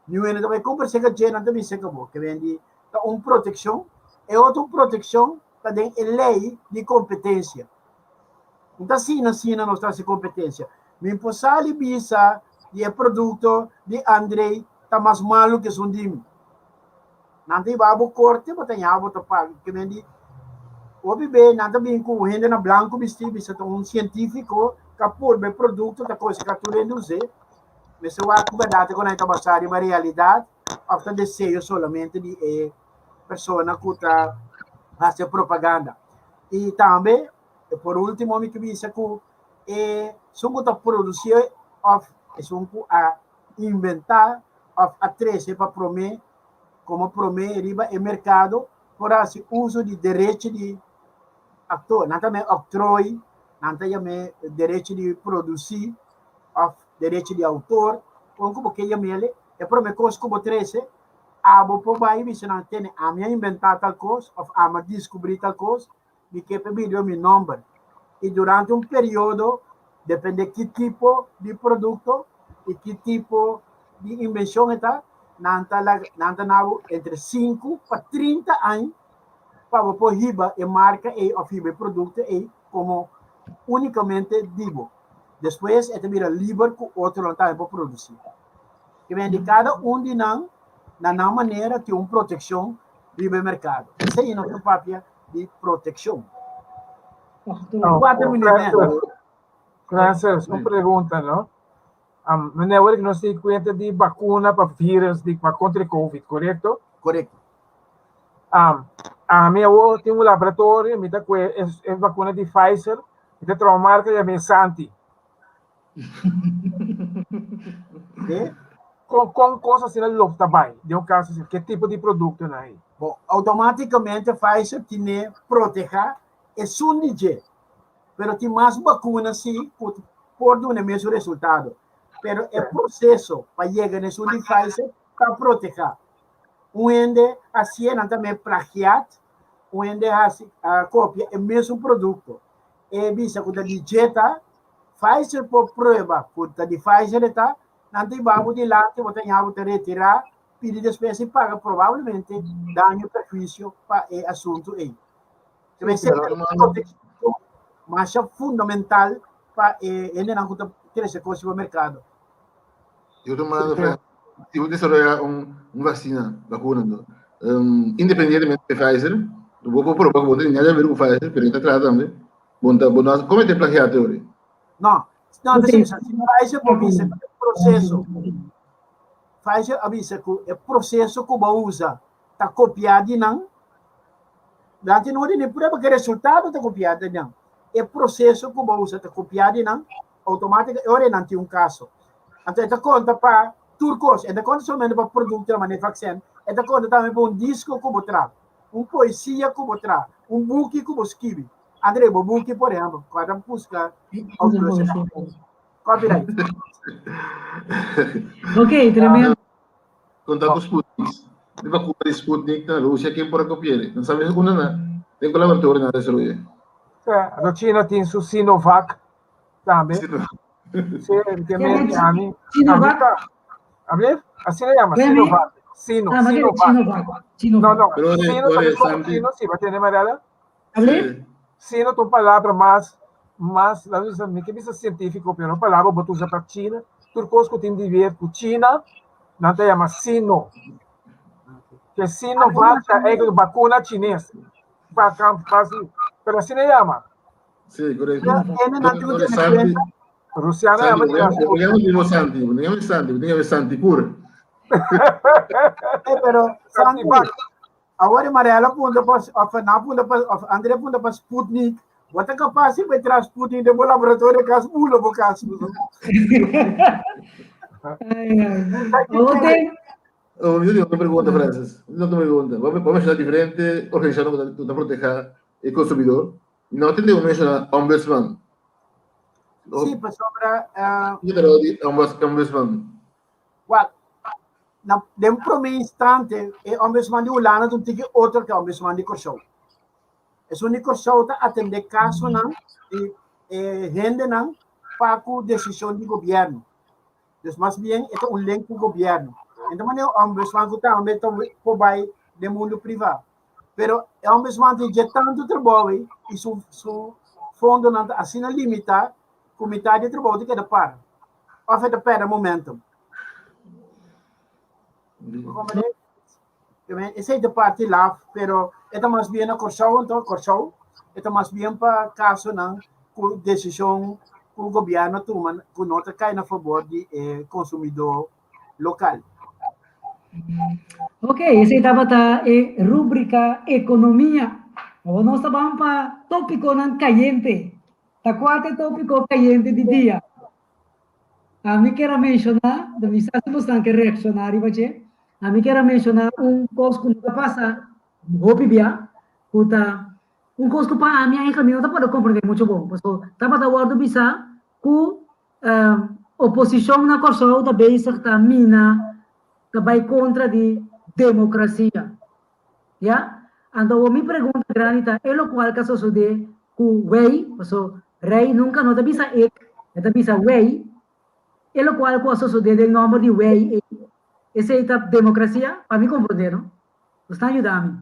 niun hende ta bai kumpra serka dje, nan ta bin serka bo. Ke men di ta un protekshon. E otro protekshon ta den e lei di kompetensia. No ta asina asina nos ta hasi kompetensia. Mi por sali bisa di e produkto di Andrei ta mas malu ke esun di mi. Nan ta hiba bo korte, bo ta ña bo ta paga. Ke men di, hopi be nan ta bin ku hende na blanku bistí bisa ta un sientífiko ka purba e produkto ta kos ka tur hende us'é. Mester wak ku bèrdat ku nan ta basá riba realidat òf ta deseo solamente di e persona ku ta hasi propaganda. I tambe, por último, mi ke bisa ku e esun ku ta produsí òf esun ku a inventá òf a trese pa promé komo promé riba e merkado por hasi uso di derecho di aktor. Nan ta yam'é octrooi, nan ta yam'é derecho di produsí òf derecho di outor, kon ku bo ke yam'é, e promé kos ku bo trese Abo por bai bisa nan, Tene, ami a inventá tal kos òf ami a diskubrí tal kos, mi ke pa e bira mi nòmber. I durante un periodo, dependé ki tipo di produkto i ki tipo di invenshon e ta, nan ta laga, nan ta na bo entre sinku pa 30 aña pa bo por hiba e marka ei òf hiba e produkto ei komo únikamente di bo. Despues e ta bira liber ku otronan tambe por produsí. Ke men di kada un di nan na nan manera tin un protekshon riba e merkado. Esei nos ta papia di protekshon. Kuater minuut nè. Francis, un pregunta, no? Um, meneer, wil ik nos di kuenta di bakuna pa virus di pa kontra e COVID, korekto? Korekto. Um, ami awor tin un laboratorio, mi ta kue e, e bakuna di Pfizer, mi ta traha un marka yam'é Santi. Oké. Kon, kon kos asina lo ta bai den un kaso asina? Ke tipo di produktonan ei? Bon, outomátikamente Pfizer tine protehá esun di dje. Pero tin mas bakuna sí ku por duna e mesun resultado. Pero e proseso pa yega na esun di Pfizer ta protehá. Un hende hasié nan ta mei plagiat, un hende hasi kopia e mesun produkto. E bisa ku ta di dje ta, Pfizer por prueba ku ta di Pfizer e ta, nan ta hiba bo dilanti, bo ta ña bo ta retirá, pidi despensa i paga probablemente daño i perhuisio pa e asuntu ei. Debe ser proteccion masha fundamental pa e hendenan ku ta trese kos riba merkado. Yo ta manda Fran, si bo desaroyá un un vaksina, bakuna anto, independientemente di Pfizer, bo por proba ku bo no tin nada di haber ku Pfizer, pero e ta traha tambe. Bo ta bo no a comete plagiato ori. No, no, ta si Pfizer por bisa ku e proseso, Pfizer a bisa ku e proseso ku bo a usa ta kopiá di nan, nan tin ora di prueba ku e resultado ta kopiá di nan. E proseso ku bo a usa ta kopiá di nan, outomátika e ora nan tin un kaso. Anto e ta konta pa tur kos, e ta konta solamente pa produktonan manera vaksin, e ta konta tambe pa un disko ku bo traha. Un poesia ku bo traha, un buki ku bo skibi. André, bo buki, por ehèmpel, ku a ta buska copyright. Ok, tremendo. Konta ku Sputnik. Di vakuna di Sputnik na Rusia, ken por a kopi'é? No sabi unda na, den ku laboratorio nan a desaroy'é. Anto China tin su Sinovac tambe. Sí, ke men ami. Sinovac. Ami, asina yama, Sinovac. Sino, Ah, Sinovac. Sinovac. No, no, Pero, Sino pero, tambe como Santi. Sino, sí, ba tende Mariela? Hable? Sino ta un palabra mas, mas, laat me bisa, mi ke bisa científico, pero un palabra bo ta usa pa China. Tur kos ku tin di ver ku China, nan ta yama Sino. Ke Sinovac ta eigenlijk bakuna chines. Pa, pa, pero asina yama. Sí, correcto. Ene nan tin Pero, tene Santi, kuenta. Rusiana Santi, yama bo bo yama di Santi, bo yama Santi, bo yama Santi pur. Eh, pero Santi, awor Mariela punta pa, of na punta pa, of André punta pa Sputnik. Bo ta capaz di tra Sputnik den bo laboratorio cas bulo bo cas. Ai, ai. Ontem, Oh, yo tengo una pregunta, Francis. Una pregunta. Vamos a mencionar diferentes organizaciones que están proteger el consumidor. No te digo mencionar ombudsman. Sí, pasobra Yo te digo ombudsman. Wel, na den promé instante e ombudsman di Hulanda ta un tiki otro ku e ombudsman di Kòrsou. Esun di Kòrsou ta atendé kasonan di e hendenan pa ku desishon di gobièrnu. Dus mas bien e ta un link ku gobièrnu. En ta manera ombudsman ku tambe ta por bai den mundu privá. Pero e ombudsman tin dje tantu trabou ei i su su fondonan ta asina limitá ku mitad di e trabou ta keda para òf e ta pèrdè momentum. Esei ta parti laf, pero e ta mas bien na Kòrsou anto, Kòrsou, e ta mas bien pa kasonan ku desishon ku gobièrnu tuma ku no ta kai na fabor di e konsumidó lokal. Ok, esei tabata e rúbrika Ekonomia. Awor nos ta ban pa tópikonan kayente. Ta kua ta e tópiko kayente di dia? Ami kier a menshoná, ta bisa si bosnan ke reakshoná riba dje, ami kier a menshoná un kos ku no ta pasa hopi bia, ku ta un kos ku pa ami ainda mi no ta por komprendé muchu bon, pasobra tabata wòrdu bisá ku Oposishon na Kòrsou ta bezig ta mina, ta bai kontra di demokrasia. Ya? Anto awor mi pregunta grandi ta e lokual ka sosodé ku wei, paso rei nunka no ta bisa ik, e ta bisa wei, e lokual ku a sosodé den nòmber di wei ei, esei ta demokrasia? Pa mi komprondé no. Bo sta yuda mi.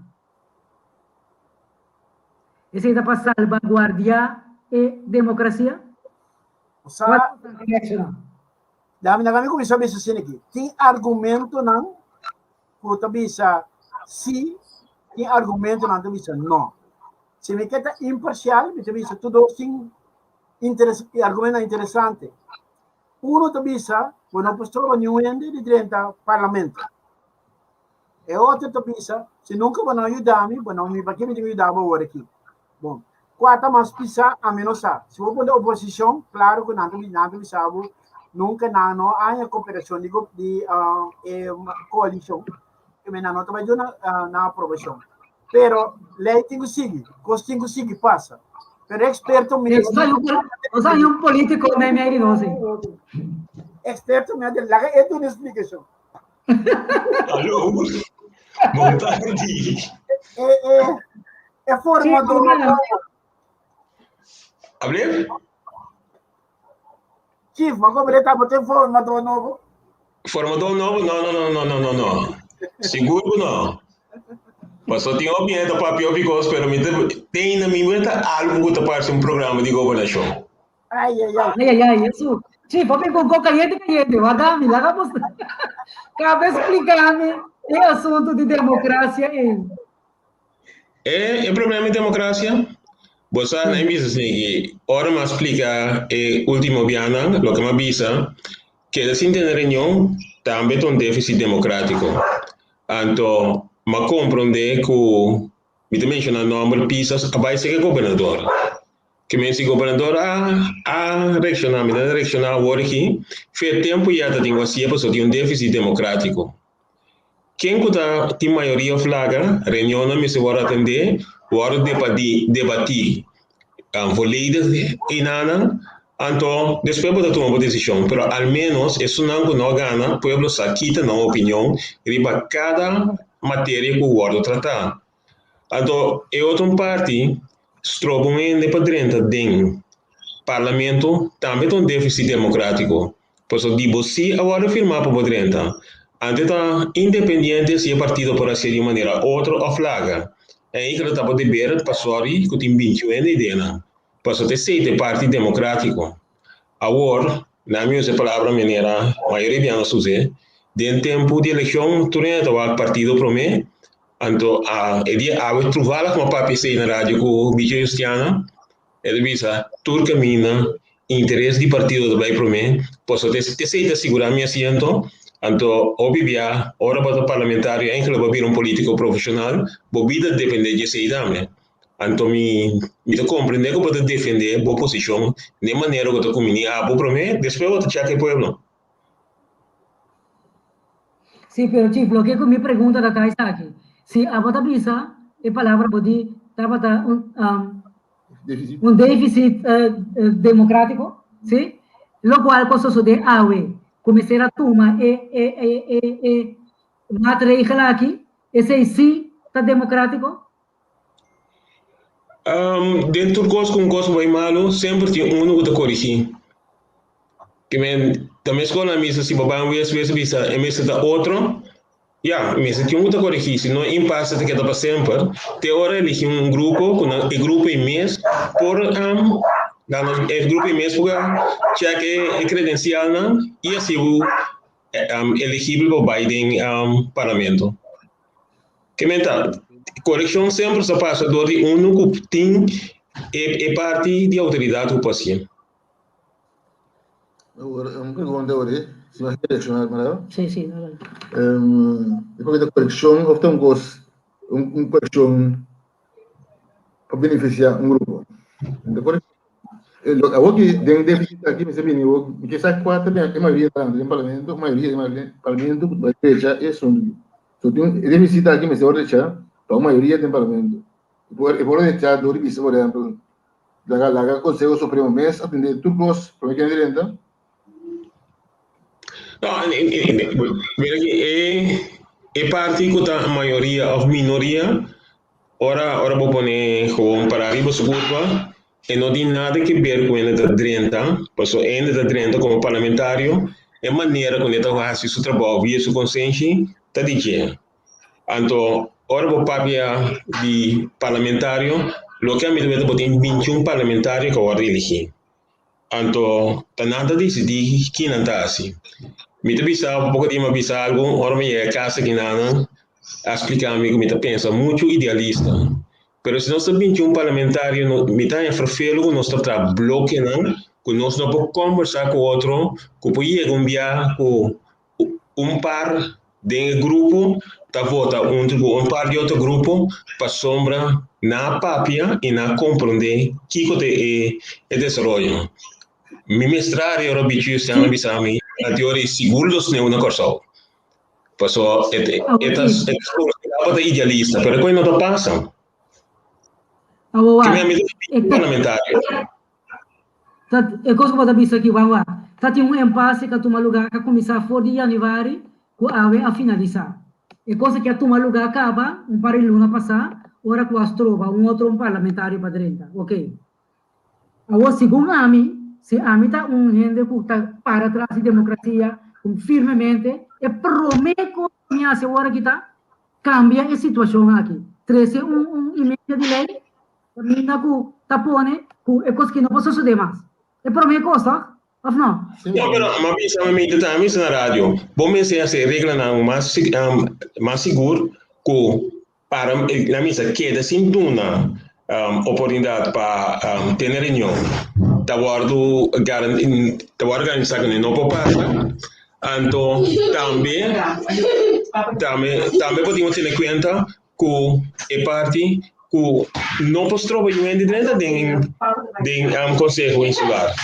Esei ta pa salbaguardiá e demokrasia? Sa, dami na kami kuminsá bisa asina aki. Tin argumentonan ku ta bisa sí, tin argumentonan ta bisa no. Si mi ke ta imparsial, mi ta bisa tur dos tin interes, argumentonan interesante. Uno ta bisa, bo no por stroba niun hende di drenta parlamento. E otro ta bisa, si nunka bo no yuda mi, bo no mi pa ke mi tin ku yuda bo awor aki? Bon, kua ta mas pisá, ami no sa. Si bo pone oposishon, klaro ku nan ta nan ta bisa bo, nunka nan no haña koperashon di di e koalishon, i nan no ta bai duna nan aprobashon. Pero lei tin ku sigui, kos tin ku sigui pasa. Pero eksperto mes. Nos haña un polítiko meimei di nos. Eksperto mes, laga e duna splikashon. Aló, bon tardi. E, e, e formador nobo. Ablief? Chief, maar kom reta bote formador nobo. Formador nobo? No, no, no, no, no, no, no. Sigur ku no. Paso tin hopi hende ta papia hopi kos, pero mi ta tin na mi ta algu ku ta parse un programa di gobernashon. Ai, ai, ai. Ai, ai, ai, eso. Sí, papi con coca caliente, caliente. Guardami, laga bos. Cabe explicarme e asunto di democracia ei. E, e problema di democracia? Bo sa, na bisa así, ora m'a splika e último bianan, loke m'a bisa, keda sin tene reunion tambe ta un déficit democrático. Anto, m'a comprende ku, mi ta menciona nomber Pisas, a bai serka gobernador. Ke men si gobernador a a reakshoná, mi ta reakshoná awor aki, fe tempu ya ta tin ku hasié pasobra tin un défisit demokratiko. Ken ku ta tin mayoria òf laga, reunionnan mester wòrdu atendé, wòrdu debatí debatí volledig einanan, anto despues bo ta tuma bo desishon. Pero al ménos esunnan ku no a gana, pueblo sa kita nan opinion riba kada materia ku wòrdu tratá. Anto e otro un parti stroba un hende pa drenta den Parlamento tambe ta un deficit democratico. Pasobra di bo si a wordo firma pa bo drenta. Anto ta independiente si e partido por hacié di un manera otro of laga. En eigenlijk ta bo deber pa sorry cu tin binti un hende ideanan. Pasobra ta esey ta e parti democratico. Awor, na mi usa e palabra manera mayoria di nos us'é, den tempu di eleccion tur hende ta wak partido prome, Anto a e dia awe truvala kuma papia esei na radio ku Bicho Justiana, e ta bisa tur kaminda interes di partido ta bai promé, pasobra esei ta sigurá mi asiento, anto hopi bia ora bo ta parlamentario enkele bo a bira un polítiko profeshonal, bo bida ta dependé di esei tambe. Anto mi mi ta komprendé ku bo ta defendé bo posishon den manera ku ta kumini abo promé, despues bo ta chèk e pueblo. Sí, pero Chief, loke ku mi pregunta ta ta esaki, si abo ta bisa e palabra bo di tabata un um, un deficit democratico, sí, locual cu a sosode awe, cu mester a tuma e e e e e maatregel aki, esey sí ta democratico? Um, den tur kos ku un kos bai malu, semper tin unu ku ta korigí. Ke men, ta meskos na misa, si bo bai un wes, wes bisa e mester ta otro, ya, mester tin un ku ta korigí, si no e impase ta keda pa semper, te ora eligí un grupo ku nan, e grupo ei mes por um, da nos, e grupo ei mes por chèk e, e kredensialnan i hasi bo um, eligibel pa bai den um, parlamento. Ke men ta, korekshon semper sa pasa dor di unu ku tin e e parti di outoridat ku por hasié. Un pregunta awor, si mas direkshon, Mara. Sí, sí, adelante. Um, e ta korekshon of ta un kos, un, un korekshon pa benefisiá un grupo? Awor ki den deficit aki mester bini awor mi ke sa kua ta e mayoria ta den parlamento mayoria den parlamento ku ta bai drecha e asuntu aki. So tin e deficit aki mester wòrdu drecha pa un mayoria den parlamento. E por e por drecha dor di bisa por ehempel laga laga konseho supremo mes atende tur kos prome kende drenta. No, mira aki e e parti ku ta mayoria òf minoria ora ora bo pone gewoon para riba su kurpa E no tin nada ke ber ku hende ta drenta, paso hende ta drenta komo parlamentario, e manera ku hende ta hasi su trabou via su konsenshi ta di dje. Anto ora bo papia di parlamentario, loke ami ta weta bo tin bintiun parlamentario ku a wòrdu eligí. Anto ta nan ta disidí ki nan ta hasi. Mi ta bisa poko dia mi a bisa algu, ora mi yega kas aki nan a splika mi ku mi ta pensa muchu idealista. Pero si nos ta binti un parlamentario no mi ta haña ferfelu ku nos ta traha blokenan ku nos no por kombersá ku otro ku por yega un bia ku un par den e grupo ta vota huntu ku un par di otro grupo pasobra nan a papia i nan a komprondé kiko ta e desaroyo. Mi mester ora bichi Justiano a bisa mi anteor i sigur lo sneu na Kòrsou. Paso e e ta e ta idealista, pero koe no ta pasa. Awo Ke mi ami ta parlamentario. Ta e kos ku bo ta bisa aki wan wak. Ta tin un empase ku a tuma lugá ku a kuminsá for di yanüari ku awe a finalisá. E kos aki a tuma lugá kaba un par di luna pasá ora ku a stroba un otro un parlamentario pa drenta. Oke. Awor, segun ami, si ami ta un hende ku ta para tras di demokrasia firmemente, e promé kos ku mi hasi awor aki ta kambia e situashon aki, trese un un imedia di lei kaminda ku ta pone ku e kos aki no por sosodé mas. E promé kos, tòg? Òf no? No, pero mi a bisa, mi ta bisa na radio, bo mester hasi e reglanan mas mas sigur ku Para la misa keda sin duna oportunidat pa tene reunion ta wòrdu ta wòrdu garantisa ku no por pasa. Anto tambe tambe tambe por tin ku tene kuenta ku e parti ku no por stroba yu hende drenta den den konseho insular.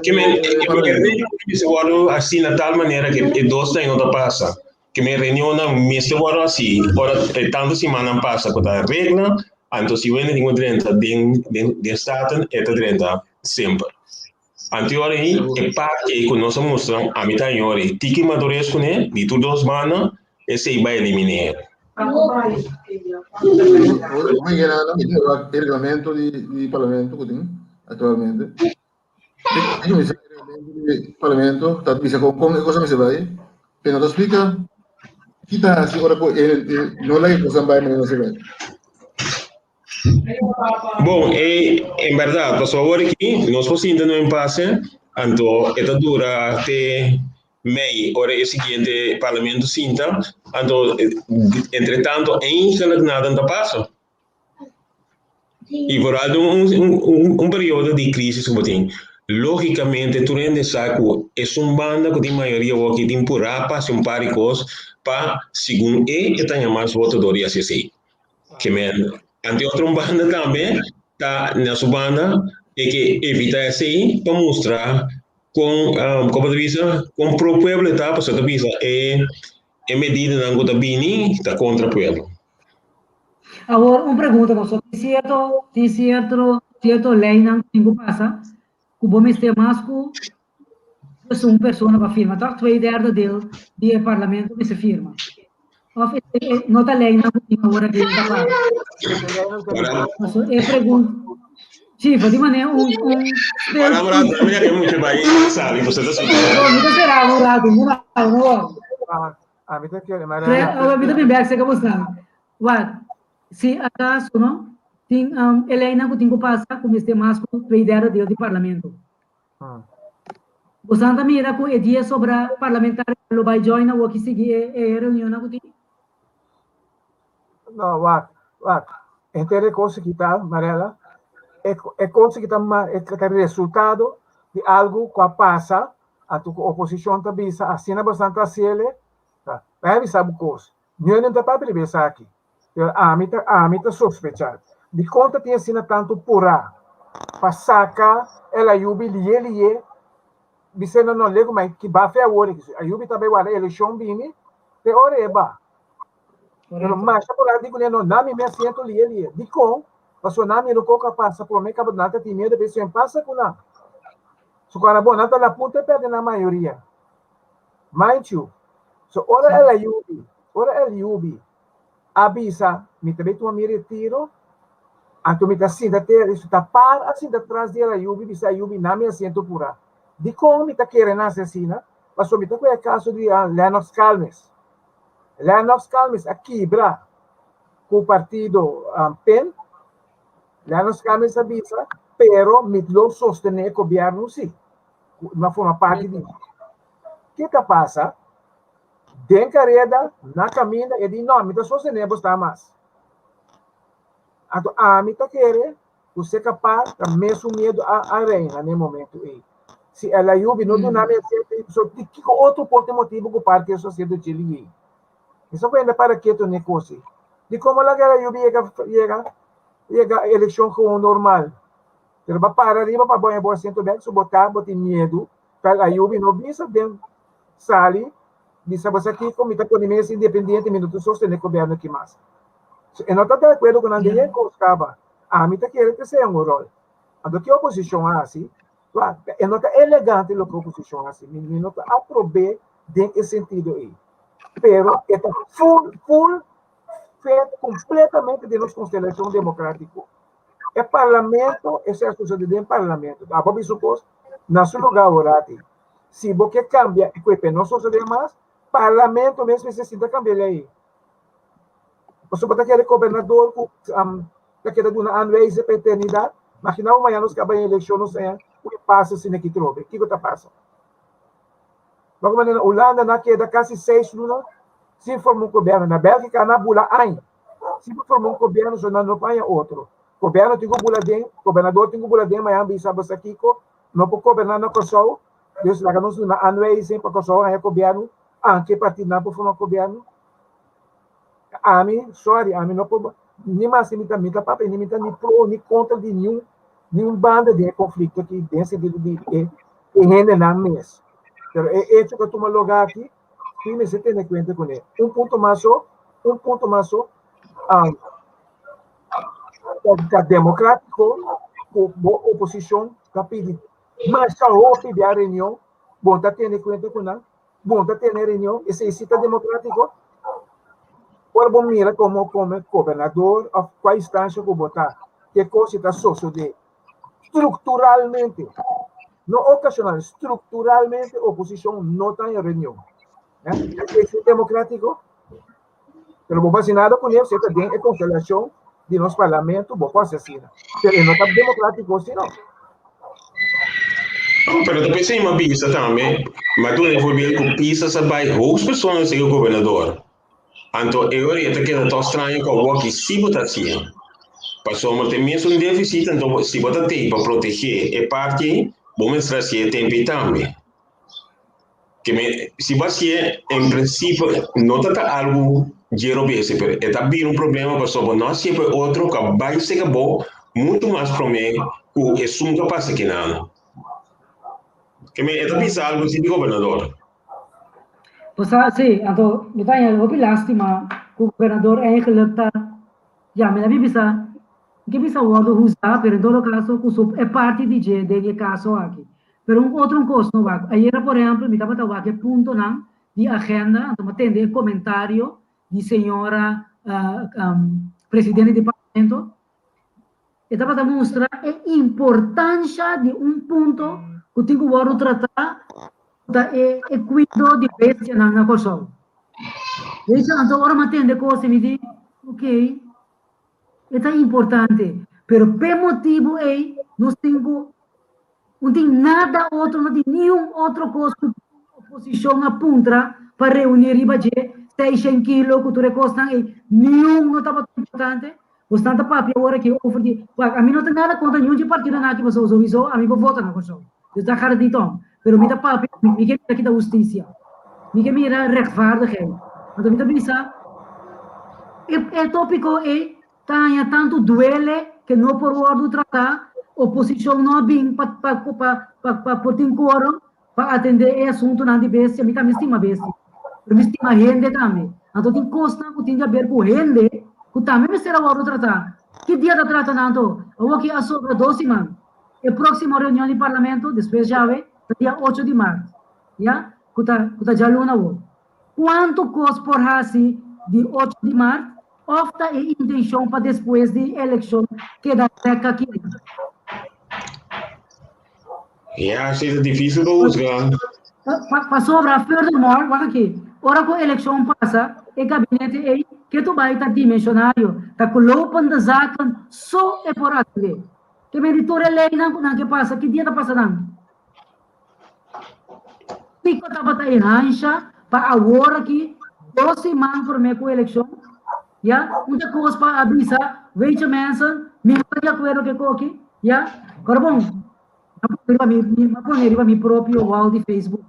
Ke men e wòrdu hasi na tal manera ku e dos ta no ta pasa. Ke men reunionnan mester wòrdu hasi ora e tantu simannan pasa ku ta regla, anto si wende tin ku drenta den den Staten e ta drenta semper. Anto e ora ei e parti ei ku nos a mustra ami ta haña ora ei tiki madures kuné di tur dos banda esei bai eliminé. E reglamento di parlamento ku tin aktualmente. Parlamento ta bisa con con e cosa mester bai, pero no ta splica ki ta hasi ora ku e no laga e cosa bai manera mester bai. Bon, e en berdad, pasobra awor aki nos por sinta no impasse, anto e ta dura te mei ora e siguiente parlamento sinta, anto entre tanto eigenlijk nada no ta pasa. I vooral den un periodo di crisis ku bo tin. Logicamente tur hende sa ku esun banda ku tin mayoria awor aki tin purá pa hasi un par di kos pa segun e ta haña mas voto dor di hasi esei. Ke men ante otro un banda tambe ta na su banda e ke evita esei pa mustra kon kon bo ta bisa kon pro pueblo e ta pasobra ta bisa e e medidanan ku ta bini ta kontra pueblo. Awor, un pregunta, pasobra tin cierto leynan ku tin ku pasa, ku bo mester mas ku dus un persona pa firma, toch? Twee derde deel di e parlamento mester firma. Of no ta leynan ku tin awor aki ta para? Pasobra e pregunta, sí, for di manera un Ora, ora, mira ku mucho bai sabi, bo ta No, mi ta spera un rato, no, no. Ah, ami ta kere, Awor mi ta bin bek serka bo. Wat, si akaso, no, tin e leynan ku tin ku pasa ku mester mas ku twee derde deel di parlamento. Bo ta mira ku e dia sobra parlamentario lo bai join awor ku sigui e reunion ku tin? No, wak, wak. Entende kos ku ta, Mariela? E kos ku ta, e ta resultado di algo ku a pasa, anto ku oposishon ta bisa, asina bastante asiele, ta. Bai bisa bo kos. No ta papia di aki. Pero ami ta sospechá. Di kon tin asina tantu purá pa saka El Ayoubi lihe lihe, bisa no no lego mai ki ba fe awor Ayoubi tambe wala elekshon bini te ora e ba. Pero mas purá digo no nami me asiento lihe lihe. Di kon paso nami no koka pasa por me kaba nata tin miedo pe sem pasa ku nan. So kora bon nata la punta perde na mayoria. Mind you. So ora El Ayoubi a bisa, mi tambe tuma mi retiro, anto mi ta sinta te, ta par a sinta tras di El Ayoubi, bisa Ayoubi, na mi asiento pura. Di kon mi ta kere na asesina, paso mi ta ku e kaso di Lennox Calmes. Lennox Calmes a kibra ku partido PEN. Lennox Calmes a bisa, pero mi lo sostené gobièrnu sí. Ma forma parti di. Kiko a pasa? Den kareda, na kaminda, e di no, mi ta sostené bo sta mas. Anto ami ta kere ku se kapas ta mesun miedu a reina na e momento ei. Si El Ayoubi no duna mi asiento, so di kiko otro por tin motibu ku parti e asiento djeli ei. Eso kwenda para ketu ne kosi. Di komo laga El Ayoubi yega elekshon gewoon normal. Pero ba para riba pa bo asiento bek, so bo ta bo tin miedu pa El Ayoubi no bisa den sali bisa bo kiko mi ta pone mes independiente, mi no ta sostené gobièrnu aki mas. So, e no ta di akuerdo ku nan den kos kaba. Ami ta kere ku sea un ròl. Anto ki oposishon hasi, e no ta elegante loke oposishon hasi. Mi no ta aprob'é den e sentido ei. Pero e ta full, full, fet kompletamente den nos konstelashon demokrátiko. E parlamento, esei a sosodé den parlamento. Abo bisa kos, na su lugá orati. Si bo ke kambia e no sosodé mas, parlamento mes nesesita kambia lei. Pasobra bo ta kere gobernador ku ta keda duna aanwijzen pa eternidat. Imaginá bo mañana nos kaba en elekshon nos haña un impasse asina aki trobe. Kiko ta pasa? Loke manera Hulanda nan keda kasi 6 luna sin forma un gobièrnu. Na Bélgika nan bula aña. Si bo forma un gobièrnu, so nan no por haña otro. Gobièrnu tin ku bula den, gobernador tin ku bula den, mañana bisa bo sa kiko, no por goberná na Kòrsou, dus laga nos duna aanwijzing pa Kòrsou haña gobièrnu, anke partidonan por forma gobièrnu. Ami, sorry, ami no por, ni mas mi ta papia, ni mi ta ni pro ni kontra di niun banda di konflikto aki den sentido di e hendenan mes. Pero e hecho ku tuma lugá aki, sí mester tene kuenta kuné. Un punto mas so, un punto mas so, ta demokrátiko ku bo oposishon ta pidi mas hopi di reunion, bo ta tene kuenta ku nan, bo ta tene reunion, esei sí ta demokrátiko. Ora bo mira komo gobernador òf kua instansia ku bo ta, ke kos ta sosodé strukturalmente, no okashonal, strukturalmente oposishon no ta den reunion. Eh? Esei ta demokrátiko? Pero bo vasinado kuné, bo ta den e konstelashon di nos parlamento, bo por asesina. Pero no ta demokrátiko, sino. No, pero ta pensei m'a bisa tambe, ma duna e voorbeeld ku Pisas a bai hoofdpersoon ser gobernador. Anto e ora ta keda toch straño ku awor ki si bo ta hasié. Pasobra tin mesun deficit, anto si bo ta tei pa protege e parti ei, bo mester hasié e tempu ei tambe. Ke men, si bo hasié, en prinsipio no ta ta algu dje robes, pero e ta bira un problema pasobra bo no hasié pa e otro ku a bai seka bo muchu mas promé ku esun ku a pasa kinan. Ke men, e ta bisa algu si di gobernador. Bo sa, sí, anto mi ta haña hopi lástima ku gobernador eigenlijk ta Ya, mi ta bin bisa, mi ke bisa wòrdu huzá, pero en todo kaso ku su e parti di dje den e kaso aki. Pero un otro un kos no wak. Ayera por ehèmpel mi tabata wak e puntonan di agenda, anto mi a tende e komentario di señora presidente di parlamento, e tabata mustra e importansha di un punto ku tin ku wòrdu tratá ku ta e e kuido di bestianan na Kòrsou. Weet je, anto ora mi a tende kos mi di, ok, e ta importante, pero p'e motibu ei nos tin ku no tin nada otro, no tin niun otro kos ku oposishon a puntra pa reuní riba dje, seishen kilo ku tur e kosnan ei, niun no tabata importante. Bosnan ta papia awor aki over di, wak, ami no tin nada kontra niun dje partidonan aki pasobra souiso ami por vota na Kòrsou. Dus dat gaat het niet om. Pero mi ta papia, mi ke mira kita hustisia. Mi ke mira rechtvaardigheid. Anto mi ta bisa, e, e tópiko ei ta haña tantu duele ke no por wòrdu tratá, oposishon no a bin pa, pa, pa, pa, pa por tin quorum pa atendé e asuntunan di bestia. Mi tambe stima bestia, pero mi stima hende tambe. Anto tin kosnan ku tin di aber ku hende ku tambe mester a wòrdu tratá. Ki dia ta trata nan anto? Awoki a sobra dos siman. E próksimo reunion di parlamento despues djawe ta dia ocho di mart, ya, ku ta ku ta djaluna awor. Kuantu kos por hasi di ocho di mart òf ta e intenshon pa despues di elekshon keda rèk aki? Ya, si ta difícil pa husga. Pasobra, furthermore, wak aki, ora ku elekshon pasa, e gabinete ei ke tur bai ta dimensionario, ta ku lopende zaken so e por atendé. Ke men di tur e leinan ku nan ke pasa, ki dia ta pasa nan? Kiko tabata e hansha pa awor aki, dos siman promé ku elekshon? Ya, un ta kos pa a bisa, weet je mensen, mi no ta di akuerdo ku e koki, ya. Ora bon, mi a pone riba mi, mi a pone riba mi propio wall di Facebook,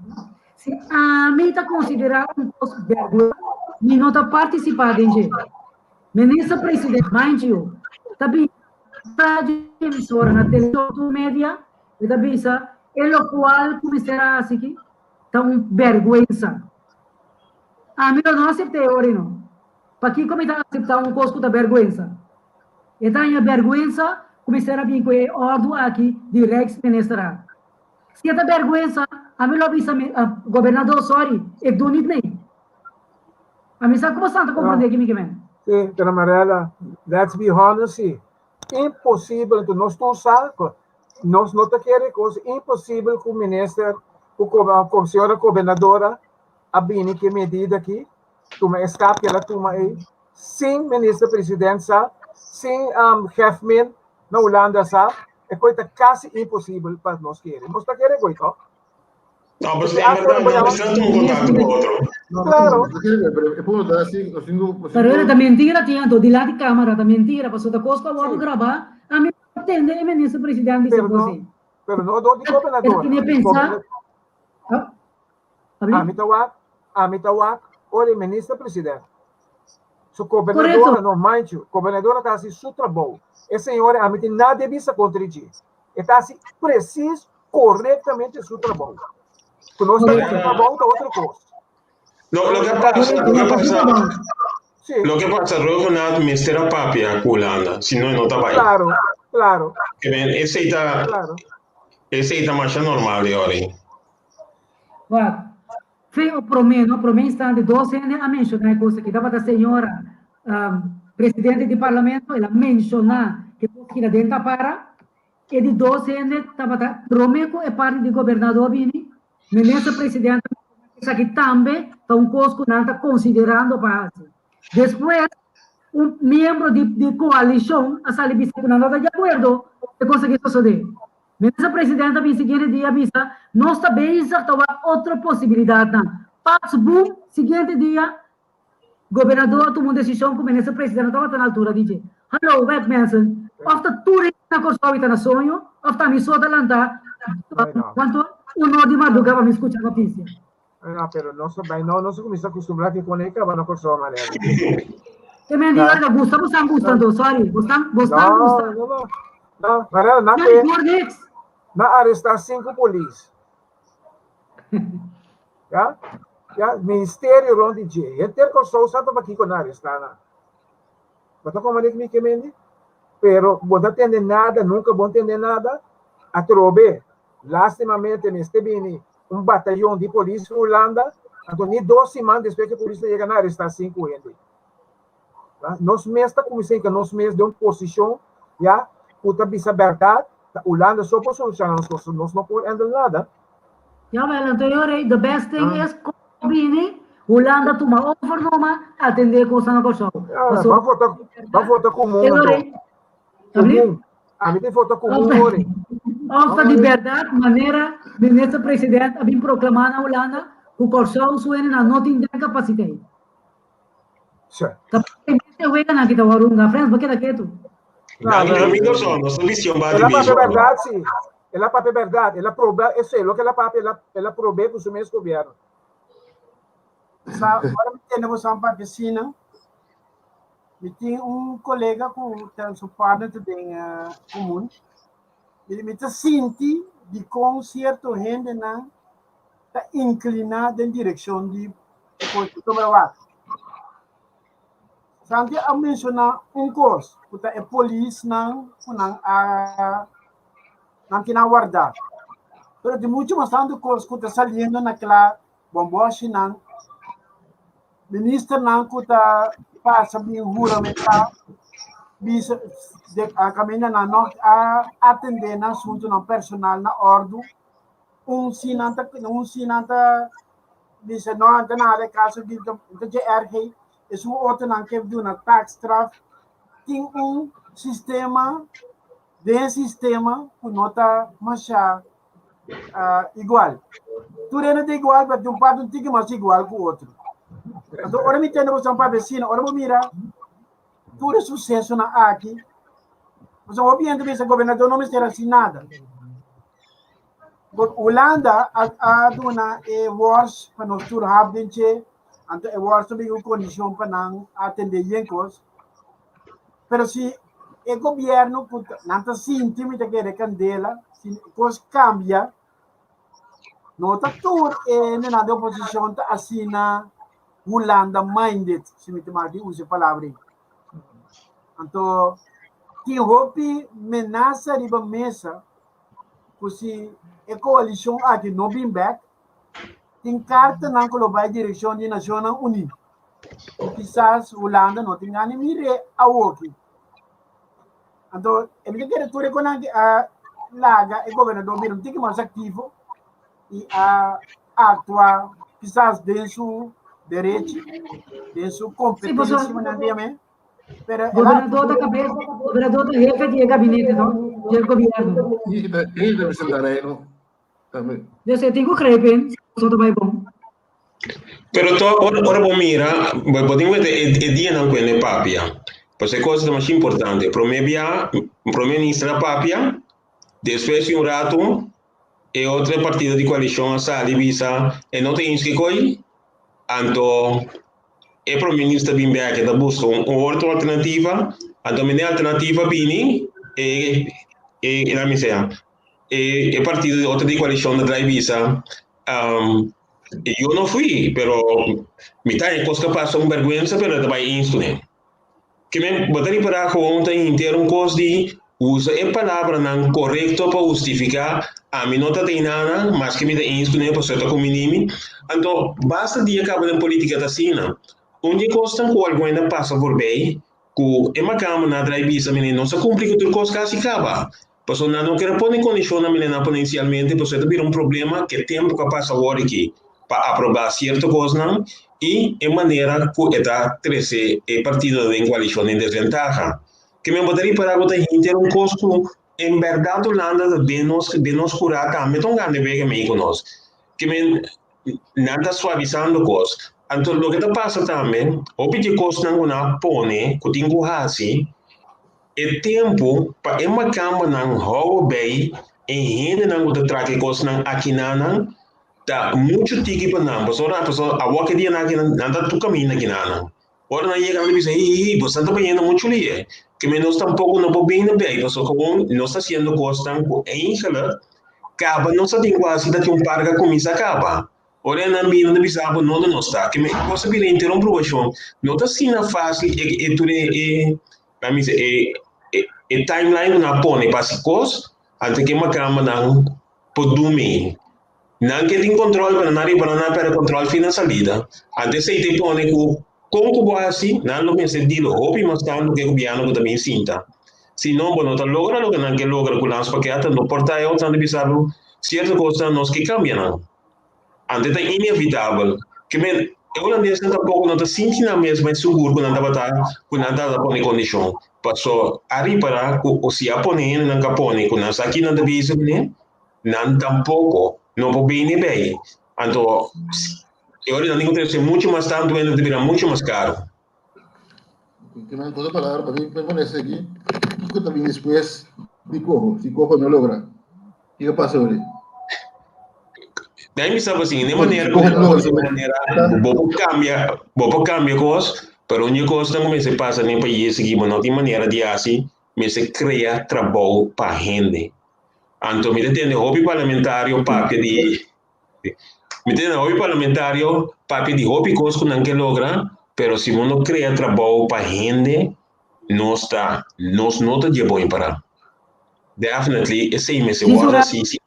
si ami ta konsiderá un kos bèrgwensa, mi no ta partisipá den dje. Minister President, mind you, ta bisa radio, emisora, na televishon, tur media, e ta bisa e lokual ku mester a hasi aki ta un bèrgwensa. Ami lo no asept'é e ora ei no. Pakiko mi ta aseptá un kos ku ta bèrgwensa? E ta haña bèrgwensa ku mester a bin ku e òrdu aki di Rijksministerraad. Si e ta bèrgwensa, ami lo bisa mi gobernador, sorry, ik doe niet mee. Ami sa ku boso ta komprondé ki mi ke men. Sí, Dona Marella, let's be honest sí. Imposibel, enton nos tur sa, nos no ta kere kos imposibel ku minister, ku señora gobernadora a bini ku e medida aki, tuma e stap ku el a tuma ei, sin minister president sa, sin hefmin na Hulanda sa, e kos ta kasi imposibel pa nos kere. Nos ta kere koi tok? No, pero en verdad, no mester tuma contacto cu otro. Claro. Pero era ta mentira tin anto dilanti camara ta mentira pasobra ta cos cu a wordo graba ami a tende e minister president bisa Pero cos no, ey. pero no door di Era gobernador. tiene pensa ah, Ami ta wak, ami ta wak ora e minister president. Su gobernadora Correcto. no, mind you, gobernadora ta hasi su trabou. E señora ami tin nada di bisa contra dje. E ta hasi precies correctamente su trabou. Ku nos ta Correcto. su trabou ta otro kos. Lo, lo que pasa, lo que pasa, Sí, lo que pasa, Reugenat mester a papia ku Hulanda, si no e no ta bai. claro, claro, Ke men, esei ta, claro. esei ta masha normal di ora ei. Wak, fe o promé, no, promé instante, dos hende a menshoná e kos aki. Tabata señora um, presidente di parlamento, el a menshoná ke kos kila den tapara. E di dos hende tabata promé ku e parti di gobernador bini, minister presidente a menshoná ku esaki tambe ta un kos ku nan ta konsiderando pa hasi. Despues, un miembro di di koalishon a sali bisa ku nan no ta di akuerdo ku e kos aki sosodé. Minister presidente a bin siguiente dia a bisa, nos ta bezig ta wak otro posibilidatnan. Pats boom, siguiente dia, gobernador a tuma un desishon ku minister presidente no tabata na altura di dje. Hallo, wèk mensen. Òf ta tur hende na Kòrsou i ta na soño, òf ta mi so ta lantá kuantu un or di mardugá pa mi skucha notisia. No, pero nos ta bai no, nos a kuminsá kustumbrá ki kon e kaba na Kòrsou manera. Te men di ora gusta bo san gusta anto, sorry, bo san bo san gusta. No, no, no. No, manera nan Nan ke por niks. nan arestá sinku polis. Ya, ya, ministerio rond di dje. Henter Kòrsou sa ta pakiko nan arestá nan. Bo ta komprende ki mi ke mende? Pero bo ta tende nada, nunka bo tende nada. Atrobe, lastimamente mester bini un batayon di polis fi Hulanda, anto ni dos siman despues ke polis ta yega nan arestá sinku hende. Nos mes ta kuminsá hinka nos mes den un posishon ya ku ta bisa bèrdat, ta Hulanda so por solushoná nos kos, nos no por handle nada. Jawel, anto yo rei, the best thing is kon bini Hulanda tuma over numa atendé kosnan na Kòrsou. Pasobra Ban vota, ban vota komun anto. Komun. Ami tin vota komun ori. Òf ta di bèrdat manera minister president a bin proklamá na Hulanda ku Kòrsou su hendenan no tin den kapasiteit. Ta e weganan ki ta warunga. Frens, bo keda ketu. Nan no mi Kòrsou, nos ta vision ba di El a papia beisbòl. bèrdat si. El a papia bèrdat. El a proba esei. Loke el a papia, el a prob'é ku su mes gobièrnu. Sa, ora mi tende boso a papia asina, mi tin un kolega ku ta su partner ta den komun. Mi, mi ta sinti dikon sierto hendenan ta inkliná den direkshon di e kos ku sobra wak. Santi a menshoná un kos, ku ta e polisnan ku nan a nan tin a wardá. Pero tin muchu mas tantu kos ku ta saliendo na kla, bombòshinan, ministernan ku ta pasa bin huramentá, bisa de kaminda nan no a atendé nan asuntunan personal na òrdu. Un si nan ta un si nan ta bisa no nan ta nada e kaso di ta dje erg ei, esun otronan ke duna taakstraf. Tin un sistema den sistema ku no ta masha igual. Tur hende ta igual, pero tin un parti un tiki mas igual ku otro. Anto ora mi tende boso papia asina, ora bo mira tur e susesonan aki, pasobra hopi hende bisa gobernador no mester hasi nada. Hulanda a, a duna e wors pa nos tur hap den che, anto e wors ta bin ku kondishon pa nan atende yen kos. Pero si e gobierno ku nan ta sinti mi ta kere kandela, si kos kambia, no ta tur e hendenan di oposishon ta asina Hulanda minded, si mi ta mag di usa e palabra ei. Anto tin hopi menasa riba mesa ku si e koalishon aki no bin bèk, tin kartanan ku lo bai direkshon di Nashonnan Uní. I kisas Hulanda no tin gana di mir'é awoki. Anto e mi ta kere tur e konan ki a laga e gobernador bira un tiki mas aktivo i a aktua kisas den su derechi, den su kompetensia, nan di amé. Pero Gobernador ta cabeza, gobernador ta jefe di e gabinete, no? Del gobierno. Y ta representa reino tambe. Dus e tin cu greep in, so ta bay bon. Pero to ora, ora bo mira, bo, bo tin wete e, e dianan ku ene papia. Pues e cosa ta mas importante. Prome bia, prome minister a papia, despues di un rato, e otro partido di coalicion a sali bisa e no ta eens kikoi, anto e prome minister bin bek e ta buska un otro alternativa, anto mene alternativa bini e e laat mi sea e e partido di otro di coalicion ta drai bisa um, yo no fui pero mi ta e cos ka pasa un berguensa pero ta bai eens kuné. Ke men bo ta ripará gewoon ta hinter un kos di usa e palabranan korekto pa hustifiká ami no ta den nada maske mi ta eens kuné pasobra ta kuminí mi. Anto basta dia kaba den politika ta asina. Un di e kosnan ku algun hende a pasa voorbij ku e makamba nan a drai bisa mene nos a kumpli ku tur kos kasi kaba pasobra nan no ker a pone kondishonnan mene nan a pone inisialmente pasobra e ta bira un problema ke tempu ku a pasa awor aki pa aprobá sierto kosnan i e manera ku e ta trese e partidonan den koalishon den desventaha. Ke men bo ta ripará ku ta hinter un kos ku en bèrdat Hulanda ta den nos den nos kurá tambe ta un grande wega mei ku nos. Ke men nan ta suavisando kos. Anto loke ta pasa tambe, hopi di e kosnan ku nan a pone ku tin ku hasi. E tempu pa e makambanan hou bij e hendenan ku ta traka e kosnan akinanan ta muchu tiki pa nan, pasobra pasobra awor ke dianan aki nan ta tur kaminda akinanan. Ora nan yega nan ta bisa, Hi, hi, hi, boso ta bayendo muchu lihe. Ke men nos tampoko no por bini bij, pasobra gewoon nos ta hasiendo kosnan ku eigenlijk kaba nos ta tin ku hasi ta tin un par ku a kuminsá kaba. Ora nan bini nan ta bisa bo no nos ta. Ke men e kos a bira henter un probashon. No ta asina fásil e e tur e e nan bisa e e timeline ku nan a pone pa hasi kos, anto ke makambanan por dumi. Nan ke tin control pero nan riba nan a perde control fin na salida. Anto esey te pone cu con cu bo haci nan lo mester dilo hopi mas tanto cu e gobierno cu ta bin sinta. Si no bo no ta logra loke nan ke logra cu landspakket no por ta e otro nan ta bisa bo cierto cosnan nos ke cambia nan. Anto e ta inevitabel. Ke men e holandesnan tampoco no ta sinti nan mes mas sigur cu nan tabata cu nan tabata pone condicion. Paso a ripara cu si a pone hende nan ka pone cu nan sa ki nan ta bisa cune. Nan tampoko no por bini bei. Anto, e ora nan tin ku trese muchu mas tantu hende ta bira muchu mas karu. Ke men otro palabra pa mi pone esaki, kiko ta bini despues di koho? Si koho no logra, kiko pasa ora? Dai mi sa asin, den manera ku bo manera bo por kambia, bo por kambia kos, pero un di e kosnan ku mester pasa den pais aki, bo no tin manera di hasi, mester krea trabou pa hende. Anto mi ta tende hopi parlamentario papia di mi ta tende hopi parlamentario papia di hopi kos ku nan ke logra, pero si bo no krea trabou pa hende, nos ta nos no ta dje bon para. Definitely esei mester wòrdu hasi si.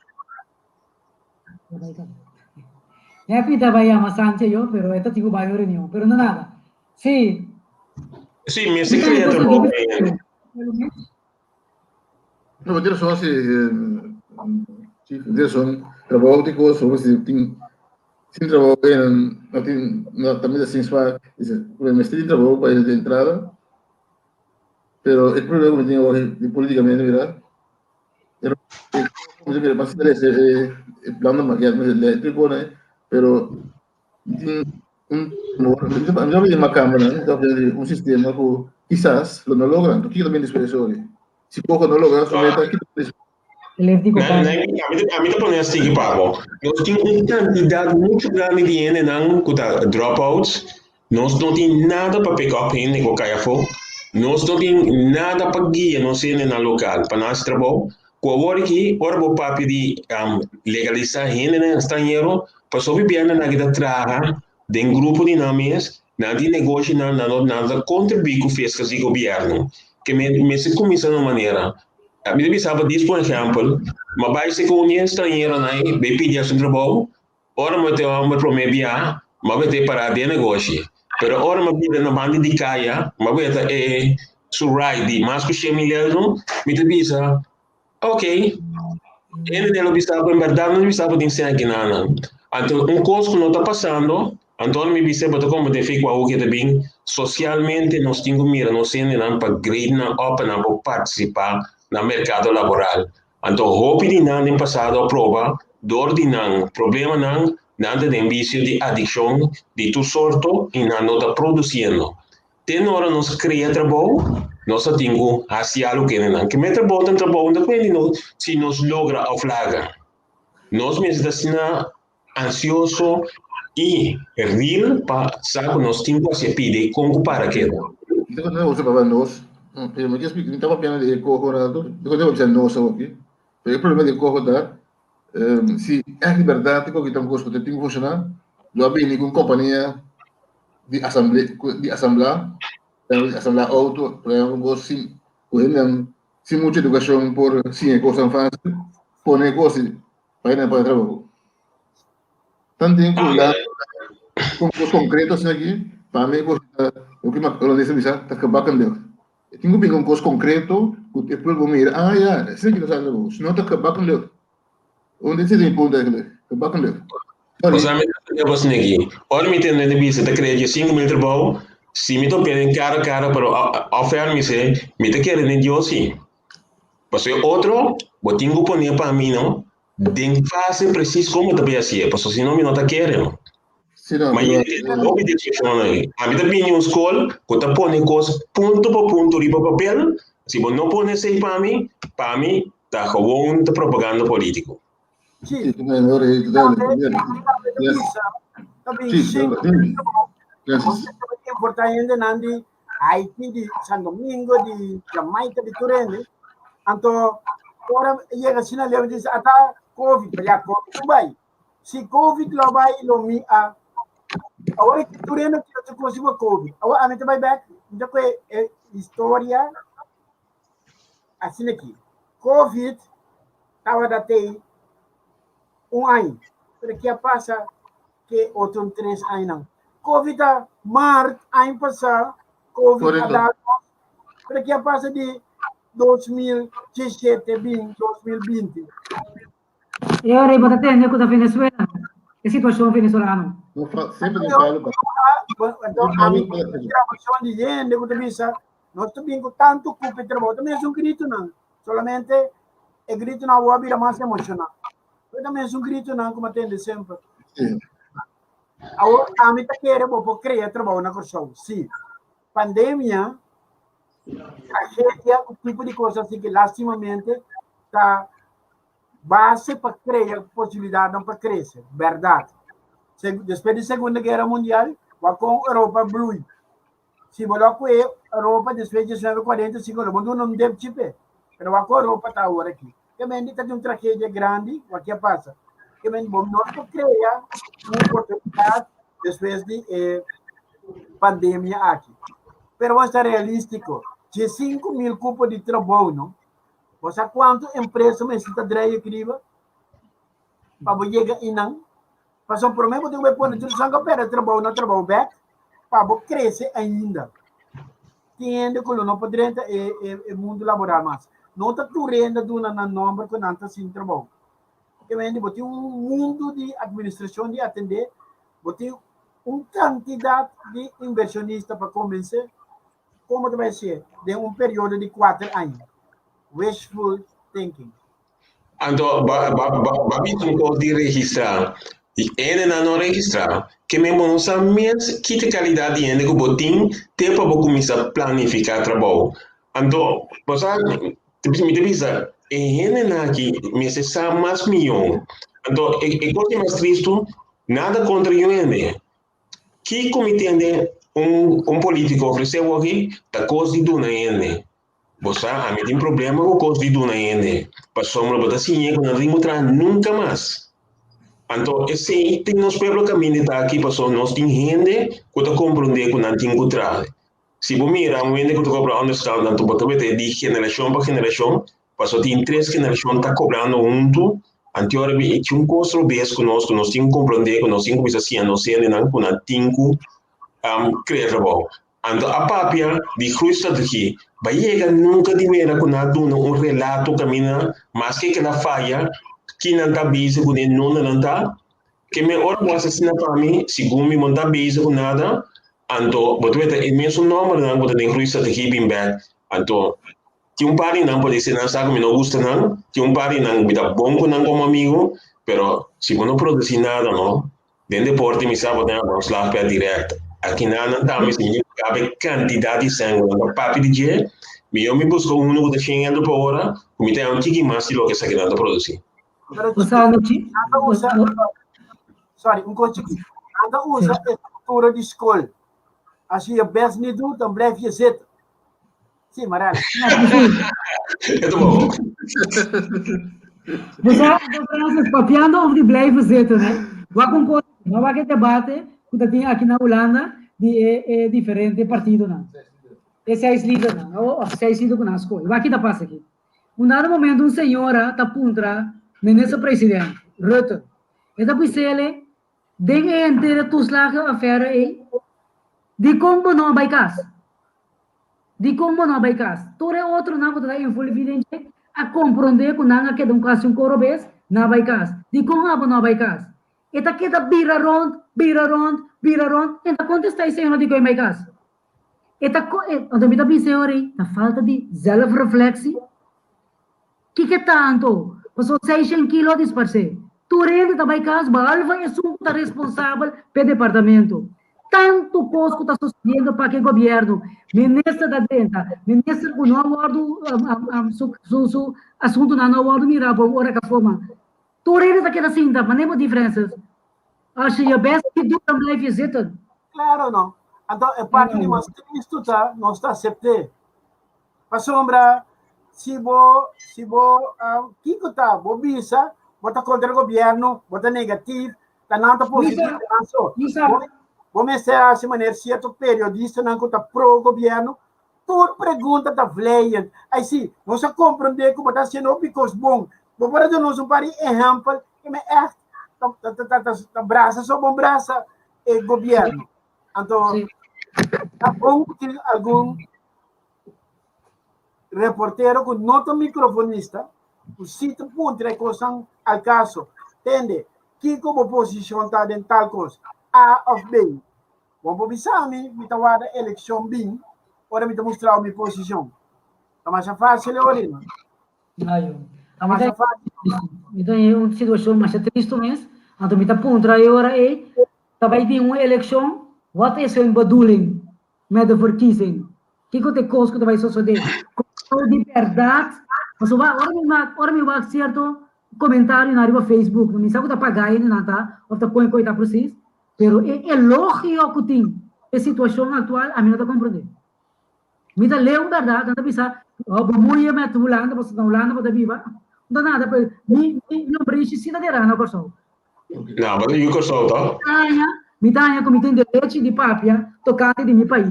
Happy ta bai yama Sanche yo, pero e ta tin ku bai un reunion, pero no nada. Sí. Sí, mester krea trabou pa hende. No, tiene razón, sí, sí, tiene razón. Trabajo de cosas, sobre si tin, sin trabajo, no tin, no, también sin spa, dice, me estoy trabajo para de entrada, pero el problema que tengo hoy, políticamente, ¿verdad? Pero, como se mira, más el plan de maquillaje, eléctrico, pero tin un no di macamba nan, ta di un sistema ku kisas lo no logra, anto kiko ta bini despues ori? Si poko no logra su meta, kiko ta bini despues? Ami ta pone así pa bo. Nos tin un kantidat muchu grandi di hendenan ku ta dropouts. Nos no tin nada pa pick up hende ku kai afó. Nos no tin nada pa guia nos hendenan lokal pa nan hasi trabou. Ku awor aki, ora bo papia di legalisá hendenan estranhero, pasobra bibiendanan aki ta traha den grupo di nan mes, nan tin negoshinan, nan no nan ta kontribuí ku fiskas di gobièrnu. Ke men mester kuminsá na un manera. Mi ta bisa bo dis por ehèmpel, mi a bai seka un estranheronan ei bai pidi hasi un trabou, ora mi ta e hòmber promé bia, mi a beta e pará den negoshi. Pero ora mi a bira na banda di kaya, mi a beta e su ride di mas ku shen mil euro, mi ta bisa, Ok, hende lo bisa bo, en berdad no bisa bo tin sèn kinanan. Anto un kos ku no ta pasando, anto ora mi bisa bo ta komprende fe ku awo ke ta bin, sosialmente nos tin ku mira nos hendenan pa grade nan op pa nan por partisipá na merkado laboral. Anto hopi di nan den pasado a proba dor di nan problemanan, nan ta den bisio di adikshon di tur sorto i nan no ta produsiendo. Te na ora nos krea trabou, nos ta tin ku hasi algu ku hendenan. Ke men trabou ta un trabou no ta kuenti nos si nos logra òf laga. Nos mester ta asina ansioso i real pa sa ku nos tin ku hasi e pidi kon ku para keda. Mi ta konta boso papia nos, pero mi ke splika, mi ta papiando di e koho rato, mi ta konta boso nos awor aki, pero e problema di e koho ta, si ègt di bèrdat e koho ta un kos ku ta tin ku funshoná, lo a bini ku un kompania di asamble di asamblá di asamblá auto por ejemplo un kos sin ku hendenan sin mucho edukashon por siña e kosnan fásil pone e kos pa hendenan por trabou tanten ku la kon kos konkreto asina aki pa mi e kos ta loke holandesnan bisa ta gebakken lucht e tin ku bin un kos konkreto ku e pueblo por mira ah ya asina aki nos a trabou si no ta gebakken lucht. Unda esei ta mi punto eigenlijk? Gebakken lucht. Sorry. Osea mi ta tende bos neki. Ora mi tende hende bisa ta krea 5.000 trabou, si mi ta pende kara kara pero ofer mi se, mi ta kere den Dios si. Pasobra e otro, bo tin ku pone pa mi no, den fase presis kon bo ta bay hasié, pasobra si no mi no ta kere no. Sí, no, Ma pero, yende tin hopi diskushon ahí. Ami ta bini un skol ku ta pone kos punto pa punto riba papel. Si bo no pone esei pa mi, pa mi ta gewoon ta propaganda polítiko. Sí, importa hende nan di Haiti, di San Domingo, di Jamaica, di tur hende. Anto, ora yega asina leu, dice, ata COVID, pero ya COVID no bai. Si COVID lo bai, lo mi a. Awor tur hende tira su kos riba COVID. Awor ami ta bai bek, mi ta kohe e historia asina aki. COVID tabata tei un aña, pero ke a pasa ke otro tres añanan? Covid a maart aña pasá, Covid a dal nos, pero ke a pasa di 2017 bin 2020? E ora bo ta tende ku ta Venezuela, e situashon venezolano. Semper tin falo pa. Anto, ami grabashon di hende ku ta bisa, nos ta bin ku tantu kupi trabou, ta mes un gritonan, solamente e gritonan awor a bira mas emoshonal. Pero ta mes un gritonan ku mi a tende semper. Awor, ami ta kere bo por krea trabou na Kòrsou, sí. Pandemia, tragedia, un tipo di kos así ku lastimamente ta base pa krea posibilidatnan pa krese, bèrdat. Despues di Segunda Guera Mundial, wak kon Europa blui. Si bo lo kue Europa despues di 1945, lo bo duna un dep chipe. Pero wak kon Europa ta awor aki. Ke men ta di un tragedia grandi, wak ke a pasa. Ke men bo no por krea un oportunidat despues di e pandemia aki. Pero bo ta realístiko. 15.000 kupo di trabou, no? Bo sa kuantu empresa mester ta drei akriba pa bo yega einan? Pasobra promé bo tin ku bai pone tur esnan ku a pèrdè trabou na trabou bèk pa bo krese ainda. Tin hende ku lo no por drenta e e mundu laboral mas. No ta tur hende a duna nan nòmber ku nan ta sin trabou. Ke hende bo tin un mundu di atministrashon di atendé, bo tin un kantidat di invershonista pa kombensé. Komo ta bai ser den un periodo di kuater aña? Wishful thinking. Anto, ba, ba, ba, ba bisa un kos di registrá. Di hendenan no registrá, ke men bo no sa mes ki ta kalidat di hende ku bo tin te pa bo kuminsá planifiká trabou. Anto, bo sa, mi ta bisa, e hendenan aki mester sa mas mihó. Anto, e, e kos di mas tristu, nada kontra yu hende. Kiko mi tende un, un polítiko ofresé awoki ta kos di duna hende. Bo sa, ami tin problema ku kos di duna hende, pasobra bo ta siñ'é ku nan ta tin ku traha nunka mas. Anto esei tin nos pueblo kaminda ta aki pasobra nos tin hende ku ta komprondé ku nan tin ku traha. Si bo mira un hende ku ta kobra onderstand, anto bo ta wete di generashon pa generashon, pasobra tin tres generashon ta kobrando huntu, anto ora bin e tin un kos robes ku nos, ku nos tin ku komprondé, ku nos tin ku kuminsá siña nos hendenan ku nan tin ku krea trabou. Anto a papia di groeistrategie. Ba yega nunca di mira cu nan a duna un relato caminda maske cu el a faya, ki nan ta bezig cu ne nunda nan ta. Ke me ora bo haci asina pa mi, segun mi bo no ta bezig cu nada, anto bo ta meta e mesun nombernan cu ta den groeistrategie bin bek. Anto tin un par di nan por deci nan sa cu mi no gusta nan, tin un par di nan mi ta bon cu nan como amigo, pero si bo no produci nada no, Den deporte mi sa bo ta haña un slag per direct. Aki nan tambe si mi buska e kantidat di sèn ku nan ta papia di dje, mihó mi buska unu ku ta shen euro pa ora, ku mi ta haña un tiki mas di loke esaki nan ta produsí. Nan ta usa, sorry, un kos chikí. Nan ta usa e struktura di skol. Als je je best niet doet, dan blijf je zitten. Sí, Marella. E ta bon. Bo sa, Francis, papiando over di blijven zitten, hè. Wak un kos, no wak e debate ku ta tin aki na Hulanda di e e diferente partidonan. E seis lidernan, òf seis lider ku nan a skohe. Wak ki ta pasa aki. Un dado momento un señora ta puntra minister president, Rutte, e ta bis'ele, Den e henter e toeslagenaffaire ei, dikon bo no a bai kas? Dikon bo no a bai kas? Tur e otronan ku ta envolví den dje a komprondé ku nan a keda un kasi un koro bes, nan a bai kas. Dikon abo no a bai kas? E ta keda bira rònt, bira rònt, bira rònt, e ta kontestá e señora dikon e bai kas. E ta, anto mi ta bisa e ora ei, ta falta di zelfreflectie. Kiko ta anto? Pasobra seishen kilo a disparsé. Tur hende ta bai kas behalve esun ku ta responsabel p'e departamento. Tantu kos ku ta sosediendo pa ku gobièrnu, minister ta drenta, minister ku no a wòrdu su su su asuntunan no a wòrdu mirá bon ora ku a forma. Tur hende ta keda sinta, manera bo di Francis, als je je best niet doet, dan blijf je zitten. Claro no. Anto e parti di mas tristu ta nos ta asept'é. Pasobra si bo si bo kiko ta bo bisa bo ta kontra gobièrnu, bo ta negativ, ta nan ta positivo nan so. Bo mester hasi manera sierto periodistanan ku ta pro gobièrnu, tur pregunta ta vleiend. Ai si, nos a komprondé ku bo ta hasiendo hopi kos bon. Bo por a duna nos un par di ehèmpel ku mi ègt ta ta ta ta brasa so bon brasa e gobièrnu. Anto ta bon ku tin algun reportero ku no ta microfonista, ku si ta puntra e kosnan al kaso. Tende, kiko bo posishon ta den tal kos, A òf B? Bo por bisa mi, mi ta warda elekshon bin, ora mi ta mustra bo mi posishon. Ta masha fásil e ora, no? Ayo. Ta masha fásil. Mi ta den un situashon masha tristu mes, anto mi ta puntra e ora ei, ta bai tin un elekshon, wat is hun bedoeling met de verkiezing? Kiko ta e kos ku ta bai sosodé? Kòrsou di bèrdat? Pasobra ora mi wak, ora mi wak sierto komentarionan riba Facebook, mi sa ku ta pagá hendenan ta òf ta kon e koi ta presis, pero e elogio ku tin e situashon aktual ami no ta komprondé. Mi ta leu bèrdat, nan ta bisa, oh bemoei je met Hulanda, pasobra na Hulanda bo ta biba. No ta nada, pero mi mi lombrishi si ta derá na Kòrsou. No, bo ta yu Kòrsou tòg? Mi ta haña ku mi tin derechi di papia tokante di mi pais.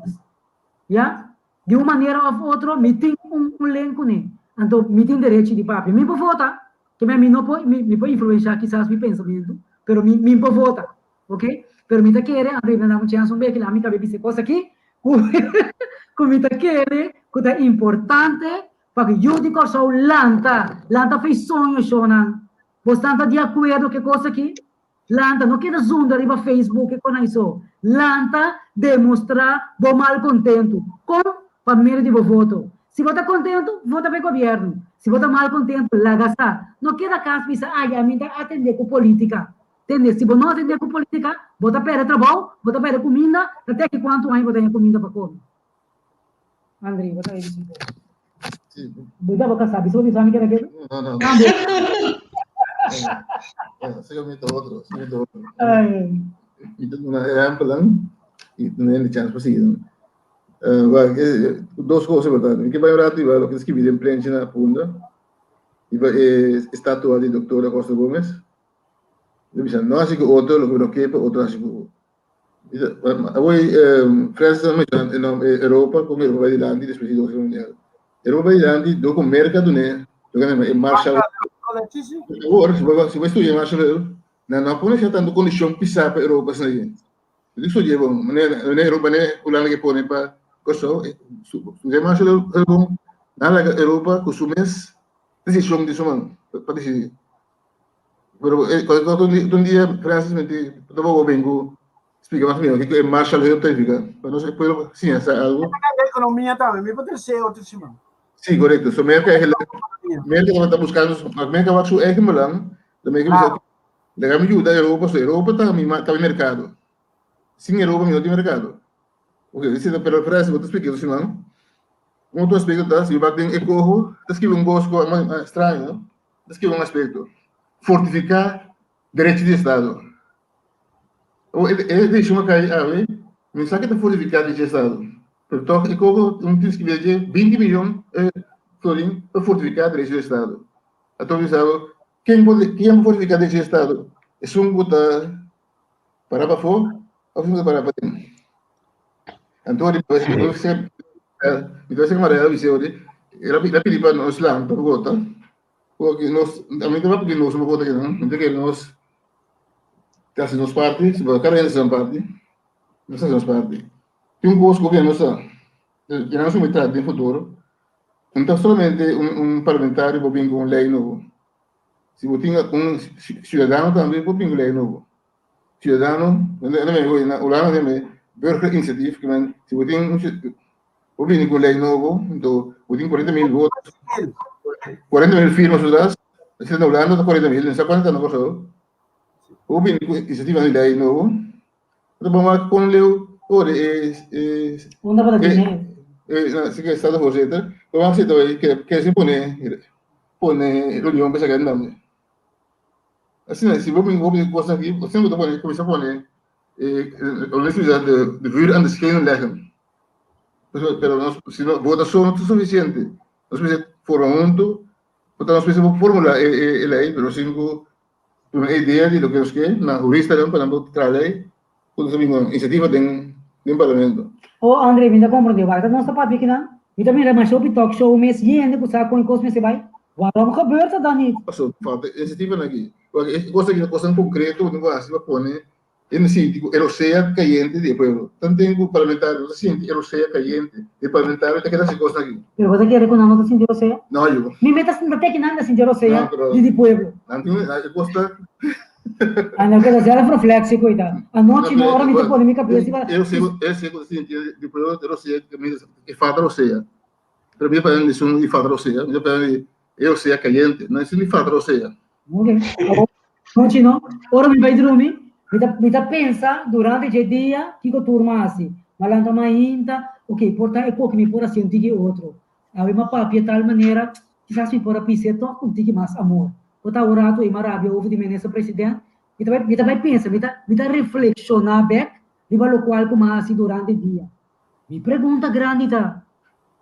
Ya? Di un manera òf otro mi tin un un len kuné. Anto mi tin derechi di papia. Mi por vota, ke men mi no por mi mi por influenshá kisas mi pensamentu, pero mi mi por vota. Oke? Pero mi ta kere, anto mi ta dam un chèns un beki, laga mi kab'é bisa e kos aki, ku ku mi ta kere ku ta importante pa ku yu di Kòrsou lanta, lanta fei soño shownan. Bosnan ta di akuerdo ku e kos aki? Lanta, no keda zunda riba Facebook e konai so. Lanta, demostrá bo malkontentu. Kon? Pa medio di bo voto. Si bo ta kontentu, vota pa e gobièrnu. Si bo ta malkontentu, laga sa. No keda kas bisa, Ai, ami ta atendé ku polítika. Tende, si bo no atendé ku polítika, bo ta pèrdè trabou, bo ta pèrdè kuminda, ta te aki kuantu aña bo ta haña kuminda pa kome. Andri, bo ta bisa un poco. Sí. Bo ta boca sabi, so bisa mi keda ketu? No, no. Tambe. Siga mi ta otro, siga mi ta otro. Ay. Mi ta duna ehempelnan y no hende chance pa sigui. Eh, wa, eh, dos cosas importante. Mi ke bai un rato iba loke ta skibi den prenchi na Punda. Iba e estatua di Doctor Acosta Gomez. Mi bisa, no hasi ku otro loke bo no ke pa otro hasi ku bo. Awor Francis a menciona e nom Europa con Europa bai dilanti despues di Dos Guerra Mundial. Europa bai dilanti dor cu Merca dun'e loke nan yama e Marshall Awor si bo si bo studia Marshall Hill nan no a pone asina tanto condicion pisa pa Europa asina ayi. Bo tin cu studia bon manera manera Europa manera Hulanda ke pone pa Kòrsou studia Marshall Hill bon nan a laga Europa cu su mes decision di su man pa dicidi. Pero eh, cualquier cosa, un día, Francis, me di, te voy a vengo, explica más o menos qué es Marshall Hill significa. Pero no sé, puedo sí, hacer algo. La economía también, mi puede ser otro simón. Sí, correcto. So, Merca es el, Merca está buscando, Merca va a su eje, ¿verdad? La Merca dice, le ayuda a Europa, so Europa está mi, está mi mercado. Sin Europa, mi no tiene mercado. Ok, dice, pero Francis, vos te expliqué, Simón. Un otro aspecto está, si va den ecojo, te escribe un bosco extraño, ¿no? Ta skirbi un aspekto, fortifiká derecho di estado. Awor e desishon a kai awe, mi sa ke ta fortifiká derecho di estado, pero tòg e koko un tin skirbi dje 20 miyon florin pa fortifiká derecho di estado. Ato mi bisa bo, ken por ken por fortifiká derecho di estado? Esun ku ta pará pafó òf esun ku ta pará paden? Anto mi ta bisa kamarada bis'é ori, el a pidi pa nos lanta bogota. Porque nos, a mí no porque nos vota que no, no que nos casi nos parte, si cada gente se parte, nos hace nos parte. Tem un cosa que nos que nos mitad de futuro, no solamente un, un parlamentario por venir con ley nuevo. Si vos tenga un ciudadano también por venir con ley nuevo. Ciudadano, no me na Holanda me burgerinitiatief, que men, si vos tin un vos bini con ley nobo, entonces vos tin 40 mil votos, 40 mil firmas atrás, si na Holanda ta 40 mil, no sa cuánto na Kòrsou. Vos bini ku inisiativa di ley nobo. Anto bo wak kon leu ora e e Unda bo ta e tene? e na si ke estado voorzitter. Bo wak si ta bai ke ke si pone pone reunion pa esaki tambe. Asina si bo bin hopi kos aki asina bo ta pone kuminsá pone e e de de vuur aan de schenen leggen. Pero nos si no vota so no ta sufisiente. Nos mester forma huntu, por ta nos mester por formula e e lei pero sin ku Duna e idea di loke nos ke na huristanan pa nan por traha lei ku nos a bin ku inisiativa den den parlamento. Oh Andre, mi ta komprendé. Wak ta nos ta papia kinan? Mi ta mira masha hopi talk show mes yende ku sa kon e kos mester bai. Waarom gebeurt dat dan niet? Pasobra falta inisiativanan aki. Wak e kos aki ta kosnan konkreto ku tin ku hasi pa pone E no sinti ku e rosea kayente di e pueblo. Tanten ku parlamentario no ta sinti e rosea kayente di e parlamentario ta keda hasi kosnan aki. Pero bo ta kere ku nan no ta sinti rosea? No, yu. Mi meta sinta te ki nan ta sinti rosea di di pueblo. Nan tin e kos ta. A no keda zelf reflectie koita. Anochi no ora mi ta pone mi kabes riba. E rosea e rosea ku ta sinti di pueblo e rosea e falta rosea. Pero mi ta papia di esun di falta rosea, mi ta papia di e rosea kayente, no esun di falta rosea. Ok. Anochi no, ora mi bai drumi, mi ta mi ta pensa durante dje dia kiko tur mi a hasi. Mi a lanta mainta, ok, por ta e koki mi por hasi un tiki otro. Awe mi a papia tal manera, kisas mi por a pis'é tòg un tiki mas amor. Por ta un ratu ei mi a rabia over di minister president, mi ta bai mi ta bai pensa, mi ta mi ta reflekshoná bèk riba lokual ku mi a hasi durante dia. Mi pregunta grandi ta,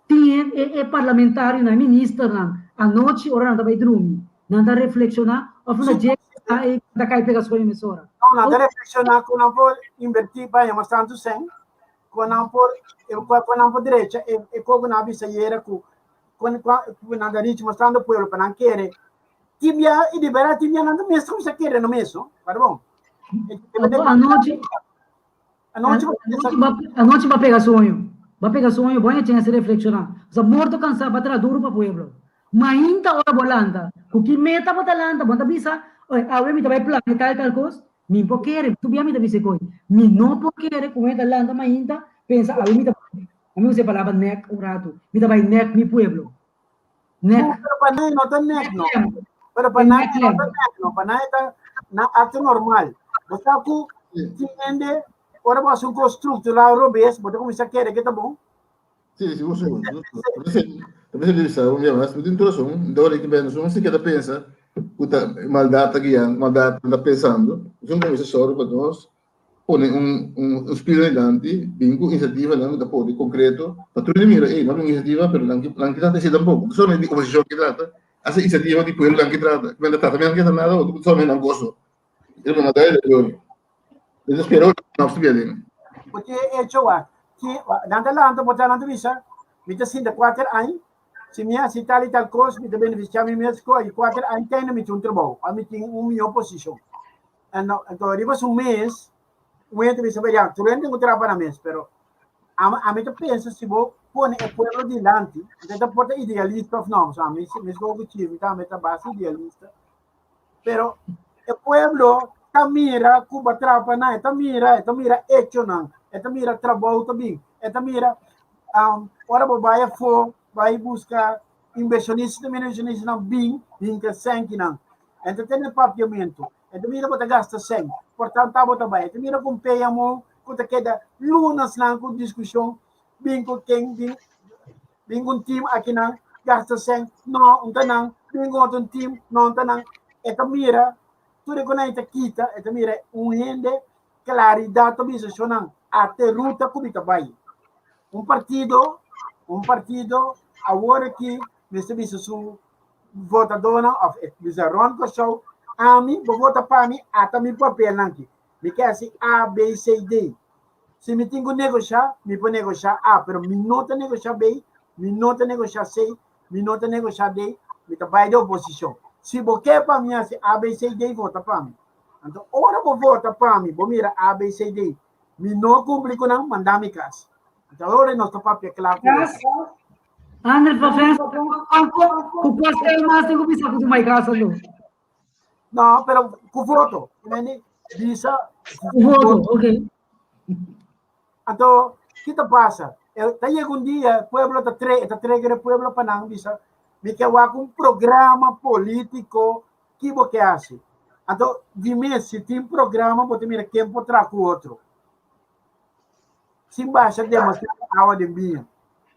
tin e e parlamentarionan, e ministernan, anochi ora nan ta bai drumi, nan ta reflekshoná òf nan ta dje a e ta kai pega soño mesora? No, nan ta reflekshoná ku nan por invertí baña mas tantu sèn, ku nan por ku nan por drecha e e kos ku nan a bisa ayera ku ku ku nan ta richi mas tantu pueblo pa nan kere. Tin bia i di bèrdat tin bia nan ta mes kuminsá kere nan mes, no? Pardon. Anochi Anochi bo Anochi bo anochi bo a pega soño. Bo a pega soño, bo a chance reflekshoná. Bo sa morto kansá, bo a traha duru pa pueblo. Mainta ora bo lanta, ku ki meta bo ta lanta? Bo ta bisa, Oye, awe mi ta bai plania tal tal kos. Mi por kere, tur bia mi ta bisa e kos. Mi no por kere ku mi ta lanta mainta, pensa awe mi ta bai, mi usa e palabra nèk un ratu, mi ta bai nèk mi pueblo. Nèk. Pero pa nan no ta nèk no. Pero pa nan no ta nèk no. Pa nan ta na acto normal. Bo sa ku tin hende ora bo hasi un kos struktural robes, bo ta kuminsá kere ke ta bon. Sí, sí, un segundo. Ta bisa bisa un dia mas, bo tin tur rason. Dor ki ben, un si keda pensa ku ta maldat ta guiando, maldat ta pensando. Un kuminsá sòru pa nos pone un un spiritu dilanti, bin ku inisiativanan ku ta pone konkreto pa tur hende mira, ey, no bin inisiativa pero nan nan ke trata esei tampoco. No solamente di oposishon ke trata, hasta inisiativa di pueblo nan ke trata. Ku nan ta trata mi nan ke trata nada otro, solamente nan goso. E lo manda e lo Entonces spero nan studia den. Porque e hecho wa, ki nan ta lanta bo ta nan ta bisa, mi ta sinta kuater aña, si mi hasi tal i tal kos, mi ta benefisiá mi mes ku i kuater aña tende mi tin un trabou, òf mi tin un mihó posishon. En anto riba su mes, un hende bisa, ya, tur hende tin ku traha pa nan mes, pero ami ta pensa si bo pone e pueblo dilanti, anto ta por ta idealista of no, so ami mi escoge ku Chivi tambe ta basta idealista, pero e pueblo ta mira ku bo a traha pa nan, e ta mira, e ta mira echonan, e ta mira trabou ta bin, e ta mira ora bo bai afó, bai buska inversionista, ta mira inversionistanan bin hinka sènkinan. E ta tene papiamentu. E ta mira bo ta gasta sèn. Por tantu abo ta bai. E ta mira ku un PMO ku ta keda lunasnan ku diskushon bin ku ken bin bin ku un team akinan gasta sèn. No, un ta nan. Bin ku otro team, no un ta nan. E ta mira tur e ku nan e ta kita, e ta mira un hende klaridat ta bisa shonnan ate ruta ku mi ta bai. Un partido, un partido awor aki mester bisa su votadónan òf e bisa rònt Kòrsou, ami, bo vota pa mi, ata mi papelnan aki. Mi ke hasi A, B, C, D. Si mi tin ku negoshá, mi por negoshá A, pero mi no ta negoshá B, mi no ta negoshá C, mi no ta negoshá D, mi ta bai di oposishon. Si bo ke pa mi hasi A, B, C, D, vota pa mi. Anto ora bo vota pa mi, bo mira A, B, C, D, mi no kumpli ku nan, manda mi kas. Anto ora nos ta papia kla ku otro. André pa festa ku pastel mas tin ku bisa ku mai casa lo. No, pero ku voto. Meni bisa ku voto, okay. Anto, kita pasa? Ta llega un dia, pueblo ta tre, ta trigger e pueblo pa nan bisa, mi ke wak un programa político ki bo ke hasi. Anto, di mes, si tin programa, bo ta mira ken por traha ku otro. Sin basha demasiado awa den biña.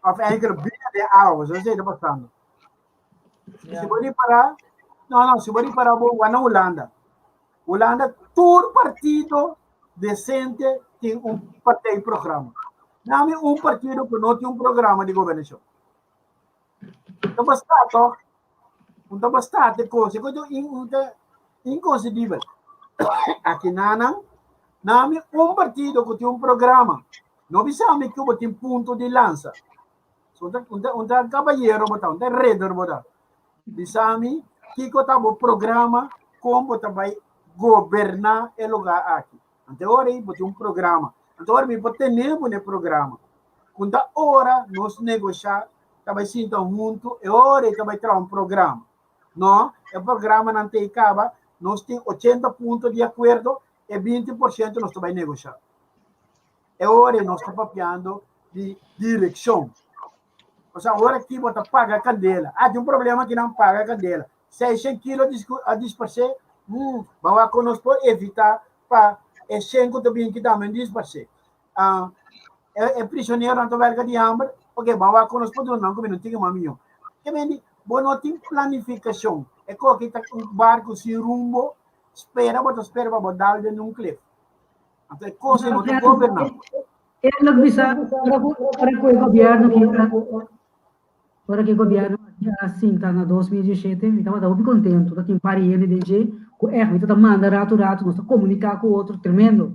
Of eigenlijk biña den awa, zo esei ta pasando. Si bo ripará, no, no, si bo ripará bo wak na Hulanda. Hulanda tur partido decente tin un partijprogramma. Nami un partido ku no tin un programa di gobernashon. Ta basta toch? Un ta basta te kos, e kos un ta inconcebibel. Aki nanan, nami un partido ku tin un programa. No bisa mi ku bo tin punto di lansa. So, un ta, un ta, un ta caballero bo ta, un ta ridder bo ta. Bisa mi kiko ta bo programa kon bo ta bai goberná e lugá aki. Ante ora ei bo tin un programa. Ante ora mi por tene bo n'e programa. Ku ta ora nos negoshá ta bai sinta huntu e ora ei ta bai traha un programa. No, e programanan ta ei kaba, nos tin 80 punto di akuerdo, e 20% nos ta bai negoshá. E ora ei nos ta papiando di direkshon. Osea, ora ki bo ta paga kandela. Ah, tin un problema akinan, paga kandela. 600 kilo a disparsé, hmm, ba wak kon nos por evitá pa e shen ku ta bin ki tambe disparsé. Ah, e, e prisioneronan ta wèrga di hamber, ok, ba wak kon nos por duna nan kumida, no tin mas mihó. Ke men di, bo no tin planifikashon. E koki ta un barku sin rumbo, spera bo ta spera pa bo dal den un klif. Anto e kos ei no ta goberná. Eerlijk bisa, ora ku ora ku e gobièrnu ki ora ku e gobièrnu aki a sinta na 2017, mi tabata hopi kontentu, ta tin par di hende den dje ku ègt mi ta manda ratu ratu, nos ta komuniká ku otro, tremendo.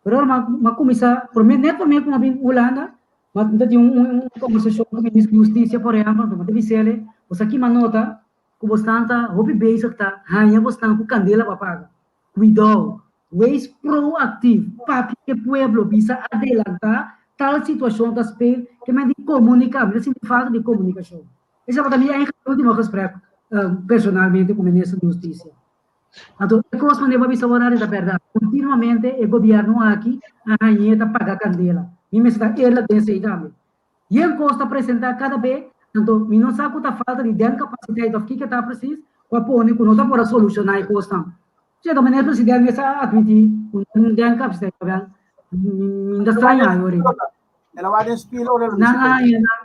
Pero ora mi a kuminsá, promé nèt promé ku mi a bin Hulanda, mi ta tin un kombersashon ku minister di hustisia por ehèmpel, mi ta bis'el, bo sa kima nota ku bosnan ta hopi bezig ta haña bosnan ku kandela pa paga. Cuidou, wees proactief, papia ke pueblo, bisa adelanta, tal situacion ta speel, ke men di comunica, mi ta sinti falta di comunicacion. Esei tabata mi eigen ultimo gesprek personalmente cu minister di Husticia. Anto e cos manera bo a bisa wor ta berdad, continuamente e gobierno aki a hañ'e ta paga candela. Mi mester ta eerlijk den esei tambe. Yen kos ta presentá kada be, anto mi no sa ku ta falta di den kapasitet òf kiko ta presis ku a pone ku no ta por a solushoná e kosnan. Chega meneer president mes a atmití ku no tin den kapasitet, wèl, mi no ta strañá ayora. El a wak den spil ora el a Nan a haña nan,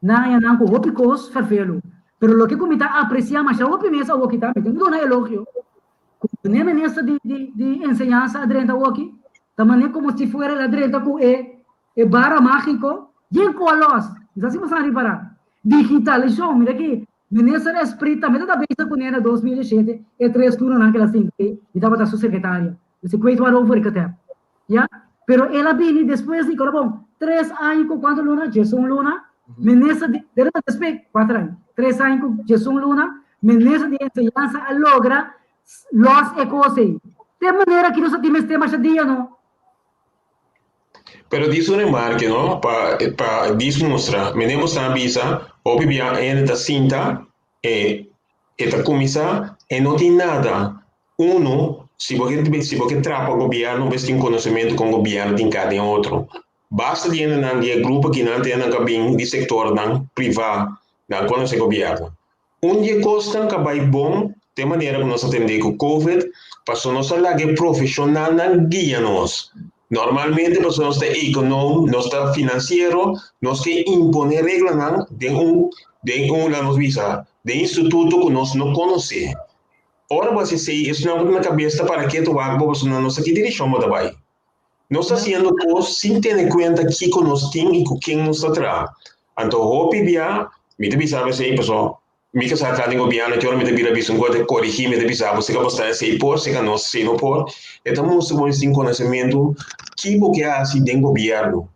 nan a haña nan ku hopi kos ferfelu. Pero loke ku mi ta apresiá masha hopi mes awoki ta, mi tin ku duna elogio, ku meneer minister di di di enseñansa a drenta awoki, ta manera komo si fuera el a drenta ku e E bara mágiko, yen ku a lòs. Mi sa si bo sa ripará. Digitalishon, mira aki, Minister Esprit tambe ta bezig kuné na 2007, e tres lunanan ku el a sinti ei, mi tabata su sekretaria. Dus ik weet waarover ik het heb. Ya? Pero el a bini despues di, kòrda bon, tres aña ku kuantu luna? Djesun luna. Minister di, despues, kuater aña, tres aña ku djesun luna, Minister di Enseñansa a logra lòs e kos ei. Te manera ki nos a tin mester masha dia no. Pero dis un remarke no, pa pa dis mustra, mene bo sa bisa, hopi bia hende ta sinta e e ta kuminsá e no tin nada. Uno, si bo ke si bo ke trapa gobièrnu bes tin konosementu kon gobièrnu tin ka den otro. Basta di hendenan di e grupo kinan ta hendenan ka bin di sektornan privá nan konosé gobièrnu. Un di e kosnan ka bai bon ta e manera ku nos a tendé ku Covid, pasobra nos a laga e profeshonalnan guia nos. Normalmente pasobra nos ta ekonom, nos ta finansiero, nos ke imponé reglanan den un den un laga nos bisa, den instituto ku nos no konosé. Ora bo hasi esei, esunnan ku ta na kabes ta para ketu wak bo pasobra nan no sa ki direkshon bo ta bai. Nos ta hasiendo kos sin tene kuenta kiko nos tin i ku ken nos ta traha. Anto hopi bia mi ta bisa bo esei pasobra mi ka sa traha den gobièrnu ki ora mi ta bira bisa un kos ta korigí mi ta bisa bo si ka bo sta esei por si ka no esei no por. E ta mustra bo sin konosementu ki bo ke hasi den gobièrnu.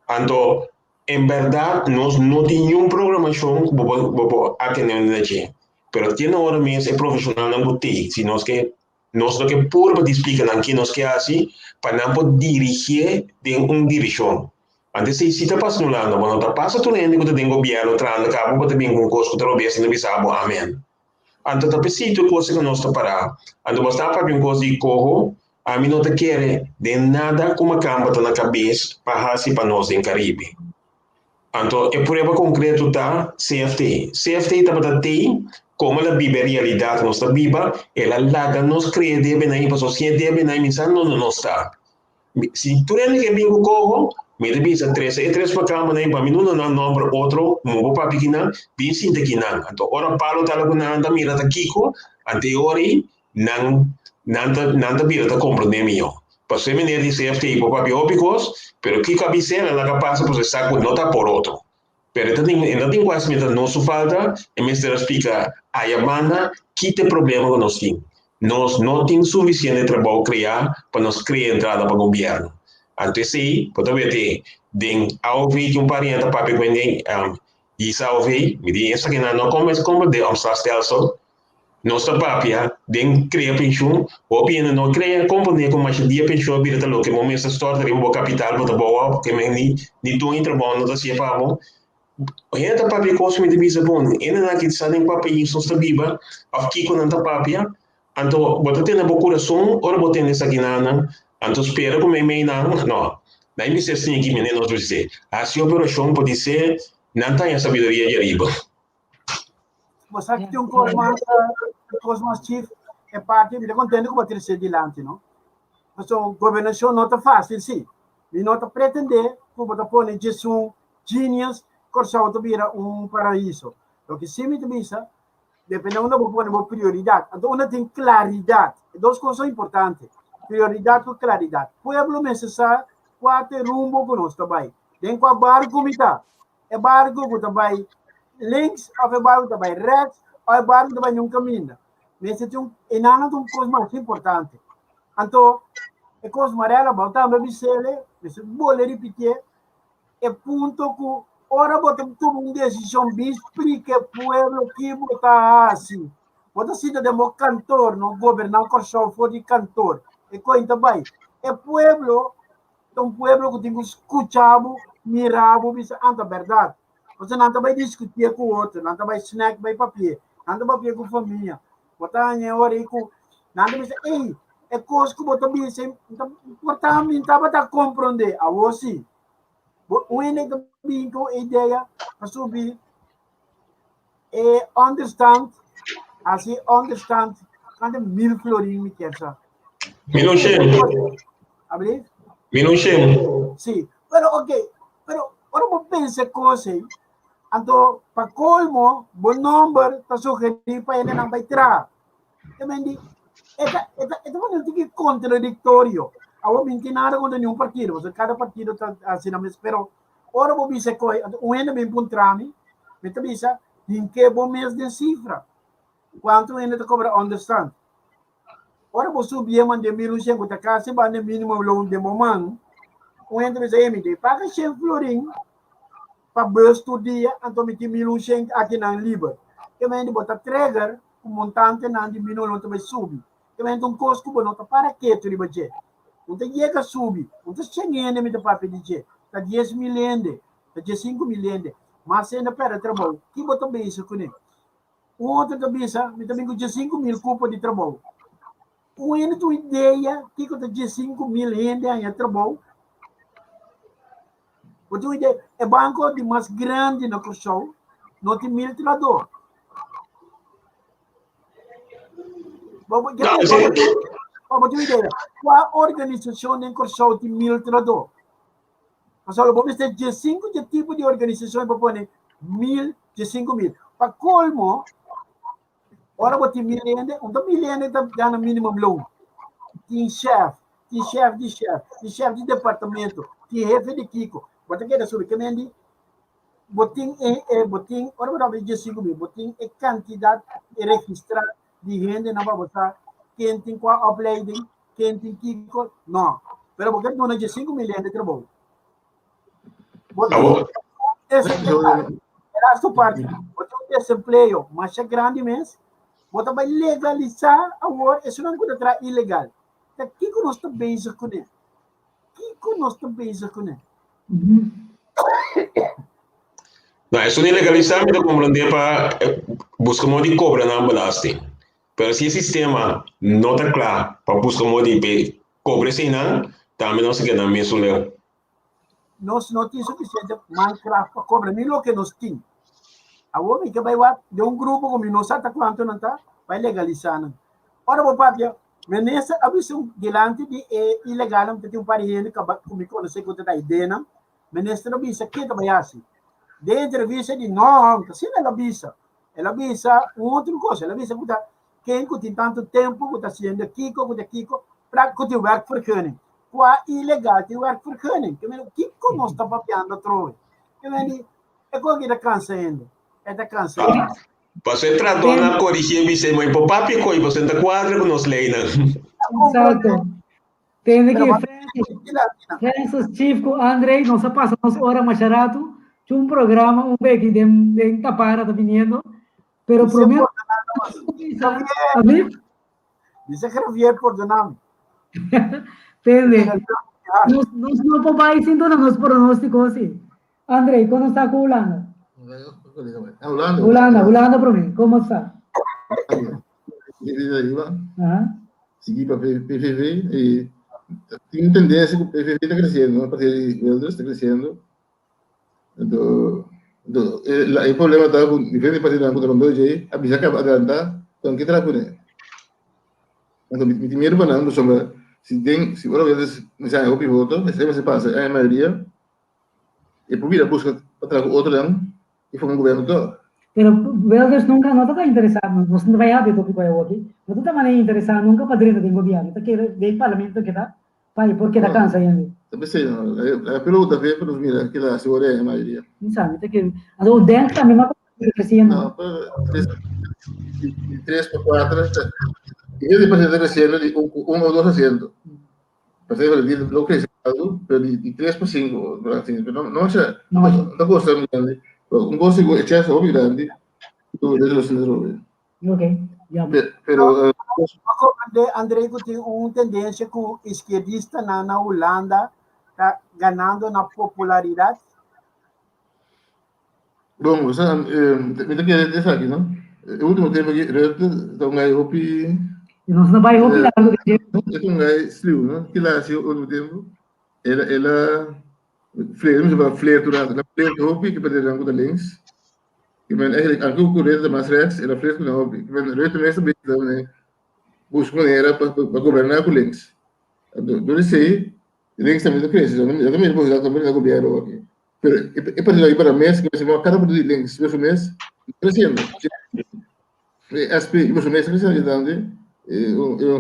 Anto en bèrdat nos no tin niun programashon ku bo por bo por atendé na dje. Pero te na ora mes e profeshonalnan ku tin si nos ke Nos no ke purba di splika nan ke nos ke hasi pa nan por dirigié den un dirishon. Antes esei si ta pasa na Hulanda, bo no ta pasa tur hende ku ta den gobièrnu trahando kaba bo ta bin ku un kos ku ta robes nan ta bisa bo amen. Anto ta p'esei tur kos ku nos ta pará. Anto bo sta papia un kos di koho, ami no ta kere den nada ku makamba ta na kabes pa hasi pa nos den Karibe. Anto e prueba konkreto ta CFT. CFT tabata tei komo el a biba e realidat ku nos ta biba, el a laga nos krea debenan i pasobra sin e debenan mi sa no nos ta. Si tur hende ke bin ku koho, Mi ta bisa trese e tres makambanan pa mi duna nan nòmber otro, mo bo papia kinan, bin sinta kinan. Anto ora Pablo tala ku nan, nan ta mira ta kiko, anto e ora ei nan nan ta nan ta bira ta komprondé mihó. Pasobra e meneer di CFT por papia hopi kos, pero kiko a bis'é nan laga pasa pasobra e sa ku no ta por otro. Pero e ta tin e no tin ku hasi mientras nos su falta, e mester a splika aya banda ki ta e problema ku nos tin. Nos no tin sufisiente trabou kreá pa nos krea entrada pa gobièrnu. Anto esei bo ta wete den aov ki un pariente ta papia ku hende hisa aov, mi di esakinan no komprendé omslagstelsel. Nos ta papia den krea penshun, hopi hende no krea komprendé ku masha dia penshun a bira ta loke bo mester stòrta riba bo kapital bo ta bou òp, ke men ni ni duño trabou no ta hasié pa bo. Hende ta papia kos ku mi ta bisa bon, hendenan aki sa den kua pais nos ta biba òf kiko nan ta papia, anto bo ta tene bo kurason ora bo tende esakinan, anto spera ku meimei nan, no, nan bisa esei aki mende nos bisa, hasi operashon podisé nan ta haña sabiduria di ariba. Bo sa que tem um cos mais, cos mais chief, é parte, me contente com bater ser dilante, não? So, governação não tá fácil, sim. Mi não tá pretender que bota pone Jesus genius, Corsao te vira um paraíso. Lo que sim me te bisa, depende onde bo pone bo prioridade. Então, onde tem claridade. Duas coisas importantes. Prioridade com claridade. Pueblo necessário, qual é rumbo que nós tá vai. Den qual barco me tá. E barco ku ta bai links of e barco ta bai rechts of e barco ta bai nun kaminda. Mester tin un e nan ta un kos mas importante. Anto e kos Marella bo tambe bisele, mester bole ripitié e punto ku ora bo ta tuma un desishon bin splika e pueblo ki bo ta hasi. Bo ta sinta den bo kantor, no goberná Kòrsou for di kantor. E koin ta bai. E pueblo Ta un pueblo ku tin ku skucha bo, mira bo, bisa anta bèrdat. Pasobra nan ta bai diskutié ku otro, nan ta bai snack bai papié, nan ta papia ku famia. Bo ta haña e ora ei ku nan ta bisa, ei, e kos ku bo ta bisa ei, por ta mi tabata komprondé. Awor sí, bo un hende ta bin ku e idea pa subi e understand, hasi understand, kante mil florin mi kier sa. Mi no shen. Abri? Mi no shen. Sí, pero ok, pero ora bo pensa kos ei, anto pa colmo bo nomber ta sugerí pa hendenan bai traha. Te men di, e ta, e ta, e ta un tiki contradictorio. Awor mi no tin nada contra ningun partido, pasobra cada partido ta hasi nan mes, pero ora bo bisa e kos, anto un hende bin puntra mi, mi ta bisa, hinke bo mes den cifra. Kuantu hende ta kobra onderstand? Ora bo subi e man den mil un shen ku ta kasi banda e minimum loon den bo man, un hende bisa, e mi debe paga shen florin pa bus tur dia, anto mi tin mil un shen akinan liber. Ke men di bo ta trigger ku montantenan di minimum loon ta bai subi. Ke men ta un kos ku bo no ta para ketu riba dje. Un ta yega subi, un ta shen hende mi ta papia di dje, ta 10,000 hende, ta 15,000 hende, mas hende a pèrdè trabou. Ki bo ta bisa kuné? Un otro ta bisa, mi ta bin ku 15,000 kupo di trabou. Un hende tin un idea kiko ta 15,000 hende haña trabou? Bo tin un idea? E banko di mas grandi na Kòrsou no tin 1.000 trahadó. Bo, bo, bo, bo tin un idea? Kua organisashon den Kòrsou tin 1.000 trahadó? Pasobra bo mester 15 dje tipo di organisashon pa pone 1.000, 15,000. Pa kolmo, ora bo tin 1.000 hende, un ta 1.000 hende ta gana minimum loon. Tin chef, tin chef di chef, tin chef di departamento, tin hefe di kiko. Bo ta keda subi. Ke men di, bo tin e, e, bo tin, ora bo ta papia di 15,000, bo tin e kantidat registrá di hendenan pa bo sa ken tin kua opleiding, ken tin kiko, no. Pero bo ke duna 15,000 hende trabou. Bo tin desempleo, e laatste parti, bo tin un desempleo masha grandi mes, bo ta bai legalisá awor esunnan ku ta traha ilegal. Ta kiko nos ta bezig kuné? Kiko nos ta bezig kuné? No, esun ilegalisá mi ta komprondé pa buska modo di kobra nan belasting. Pero si e sistema no ta kla pa buska modo di pe kobra eseinan, tambe nos ta keda mesun leu. Nos no tin sufisiente mankracht pa kobra ni loke nos tin. Awor mi ke bai wak den un grupo ku mi no sa ta kuantu nan ta, bai legalisá nan. Ora bo papia, minister a bisa un dilanti di e ilegalnan, ta tin un par di hende ku mi konosé ku ta da ideanan. Minister a bisa ke ta bai hasi. Den entrevista di no, ta asina el a bisa. El a bisa un otro kos, el a bisa ku ta ken ku tin tantu tempu ku ta hasiendo kiko, ku ta kiko, pra ku tin werkvergunning. Kua ilegal tin werkvergunning? Ke men kiko nos ta papiando atrobe? Ke men di e kos aki ta kansa hende, e ta kansa hende. Paso e trató na korigí bis'é, ma e por papia koe, paso e ta kuadra ku nos leinan. Exacto. Tende ki Francis, Francis Chief ku Andre, nos a pasa nos ora masha ratu, chu un programa un beki den den tapara ta viniendo, pero promé Alif? Dice Javier pordonami. Tende, nos, nos no por bai sin duna nos pronóstico sí. Andre, kono sta ku Hulanda? Hulanda. Hulanda, Hulanda promé, komo sta? Sigui pa PVV y tin un tendencia ku PVV ta creciendo, no? Partido di Wilders ta creciendo. Anto, anto e problema ta ku diferente partidonan ku ta rondó dje a bisa kaba adelantá, ku nan ke traha kuné. Anto mi tin miedu pa nan pasobra si den si ora Wilders mester haña hopi voto, mester mester pasa e mayoria, e por bira buska pa traha ku otronan i forma un gobierno tog. Pero Wilders nunca no tabata interesa, nos no ta bai habia topico awoki, no ta tabata interesa nunca pa drenta den gobierno, ta kere den parlamento keda pa e por keda cansa hende. Ta pesey no, e pregunta fe pa nos mira kila hasi ora e mayoria. Mi sa, mi ta kere, anto Denk tambe mas ta creciendo. No, pero di tres pa cuatro, e hende parece ta creciendo di un o dos asiento. Pasei di lo crece algo, pero di, di 3 pa 5, pero no, no, no, no, no cosa muy grande. Un cosa igual, e chance hopi grande, tu desde los centros hopi. Ok, ya. Pero, comprende, André, que tin un tendencia ku izquierdista na, na Holanda ta ganando na popularidad. Bon, o sea, mi ta kere esaki, no? E último tempo aki, Rutte ta un gai hopi... E nos no bai hopi largo di dje. E ta un gai sluw, no? Kila hasi e último tempo, el a, el a flirt, mi sa flirt tur rato, el a flirt hopi ku partidonan ku ta links. I men eigenlijk, anke ku Rutte ta mas rechts, el a flirt ku nan hopi. I men Rutte mes ta bisa ta buska manera pa pa goberná ku links. Anto, dor esei, links tambe ta krese. Nan ta mira posibilidat tambe na gobierno aki. Pero e partido aki para mes, que se cada partido di links, su mes, creciendo. SP, su mes creciendo tanto.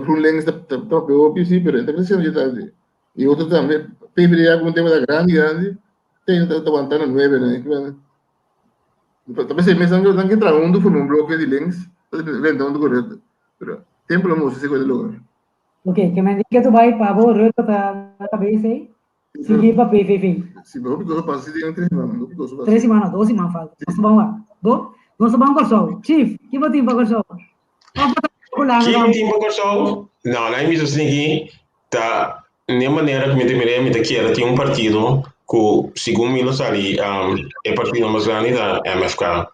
GroenLinks ta ta hopi sí, pero está creciendo tanto. Y otro también, PvdA con un tema grande, grande, tem ta aguantando nueve, né? Tal vez mes dan que traha hunto forma un bloque di links, renta hunto cu Rutte. Pero tempo lo muestra si cu logra. Ok, ke men di ke tu bai pa bo Rutte ta na cabeza ei? Sigui pa PVV. Si, pero hopi cosa pasa si den tres siman, hopi cosa pasa. Tres siman no, dos siman falta. Nos ta ban wak. Bo? Nos ta ban Kòrsou. Chief, ki bo tin pa Kòrsou? Òf bo ta Hulanda Ki mi tambe? tin pa Kòrsou? No, nan e bisa sniki ta n'e manera ku mi ta mira mi ta kere tin un partido ku segun mi lo sali e partido mas grandi ta MFK.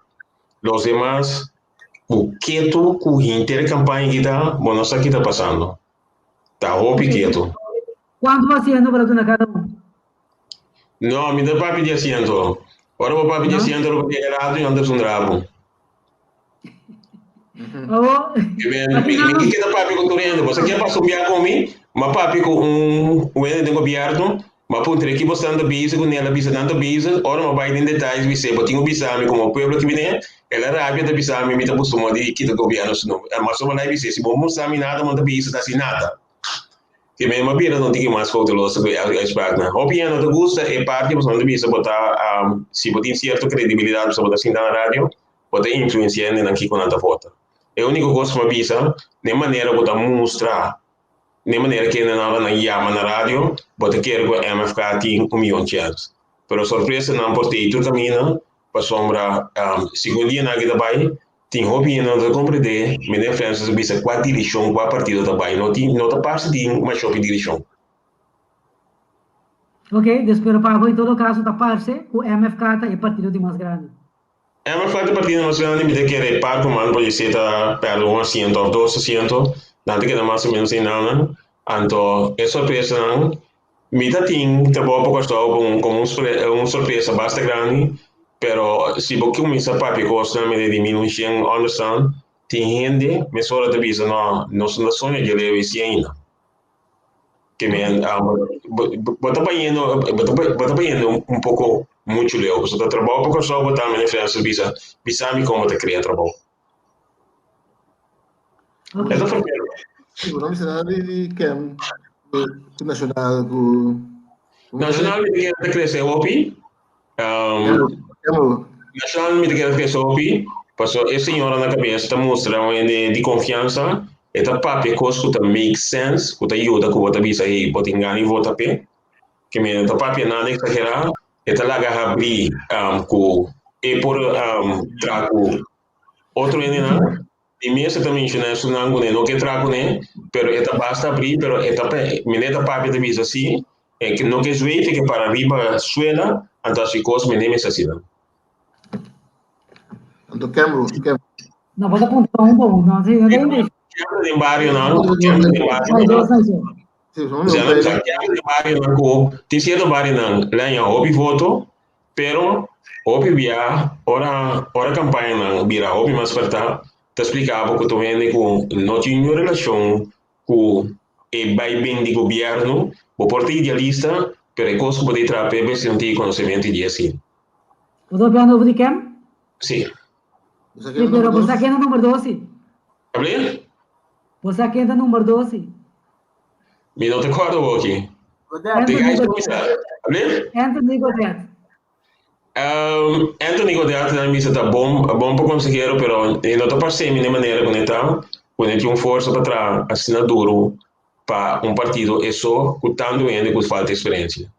Los demas ku ketu ku hinter e kampaña aki ta, bo no sa ki ta pasando. Ta hopi ketu. Cuanto asiento bo ta duna cada un? No, mi no papia di asiento. Ora bo papia di asiento, lo bo yega rato y nan ta zundra bo. Oh. Mi, mi, mi keda papia ku tur hende. Bo sa ke pasa un bia ku mi? Ma papia ku un hende den gobierno, ma puntra ki bo stan ta bezig ku nel a bisa nan ta bezig. Ora ma bai den detalles bis'é, bo tin ku bisa mi komo pueblo ki bini, el a rabia ta bisa mi, mi ta buska moda di kita gobierno su nomber. Ma so bo bis'é, si bo mustra mi nada, bo no ta bezig ta hasi nada. Ke men a bira un tiki mas kouteloso ku e uitspraaknan. Hopi hende no ta gusta e parti pasobra nan ta bisa bo ta, si bo tin sierto kredibilidat pasobra bo ta sinta na radio, bo ta influensia hendenan kiko nan ta vota. E úniko kos ku mi a bisa, den manera ku ta mustra, den manera ku hendenan ora nan yama na radio, bo ta kere ku MFK tin un miyon chèns. Pero sorpresanan por tei tur kaminda pasobra segun dianan aki ta bai, Tin hopi hende no ta comprende, Meneer Francis a bisa cua direccion cua partido ta bay, no tin no ta parce tin masha hopi direccion. Ok, dus pero pa abo en todo caso ta parce cu MFK ta e partido di mas grandi. MFK ta e partido mas grandi, mi ta kere par cu man por yese ta perde un asiento of dos asiento, nan ta keda mas o menos einanan, anto e sorpresanan Mi ta tin trabou pa Kòrsou komo un sorpresa basta grandi, pero si bo kuminsá papia kosnan mende di mi un shen ònderstan, tin hende mesora ta bisa no, nos no ta soña dje leu esei ainda. Ke men, bo ta bayendo, bo ta bayendo un poko muchu leu. Pasobra ta trabou pa Kòrsou bo ta mene Francis bisa, bisa mi kon bo ta krea trabou. Ok. E ta fermero. Sí, bo no bisa nada di kem ku Nacional ku Nacional mi ta kere ta krese hopi. Nacional mi ta kere ta krese hopi, pasobra e señora na kabes ta mustra un hende di konfiansa, e ta papia kos ku ta make sense, ku ta yuda ku bo ta bisa hey bo tin gana di vota p'e. Ke mi no ta papia nada eksagerá, e ta laga habrí ku e por traha ku otro hendenan. Di mes e ta menshoná esunnan ku ne no ke traha kuné, pero e ta basta abrí, pero e ta mene ta papia ta bisa si, e no ke zweef, e ke para riba suela, anto hasi kos mene mester asina. Anto Kembo, Kembo. No, bo ta puntra un bon, no, si, no ta indeshi. Kembo den barionan, Kembo den barionan. Sí, Kembo den barionan ku tin sierto barionan le haña hopi voto, Pero hopi bia ora ora kampañanan bira hopi mas fertá, ta splika bo ku tur hende ku no tin un relashon ku e bai bin di gobièrnu, bo por ta idealista, pero e kos ku bo ta traha p'e si no tin e konosementu di esei. Bo ta papiando over di ken? Sí. Sí, pero bo sa ken ta number dos si. Ablé? Bo sa ken ta number dos si. Mi no ta kòrda hoki. Anthony Godet. Anthony Godet. Anthony Godet nan bisa ta bon, bon pa konsehero, pero e no ta parse mi na e manera ku e ta, ku e tin un forsa pa traha asina duru pa un partido e so ku tantu hende ku falta eksperensia.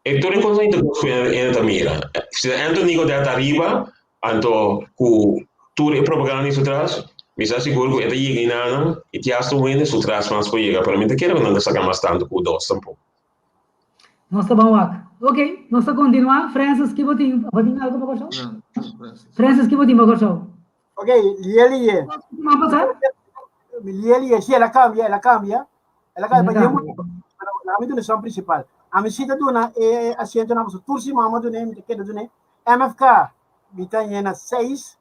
E tur e kosnan ta kos ku hende ta mira. Si Anthony Godet ta ariba, anto ku tur e propaganda su tras, mi sa sigur ku e ta yega enanan i tin hasta un hende su tras mas por yega, pero mi ta kere ku nan ta saka mas tantu ku dos tampoco. Nos ta ban wak. Ok, nos ta kontinuá. Francis, ki bo tin? Bo tin algu pa Kòrsou? Francis, ki bo tin pa Kòrsou? Ok, lié lié. Siman pasá? Lié lié, si el a kambia, el a kambia. El a kambia, pa yemu, pero laga mi duna esun principal. Ami si ta duna e asientonan pasobra tur siman mi a dun'é, mi ta keda dun'é. MFK, mi ta yena seis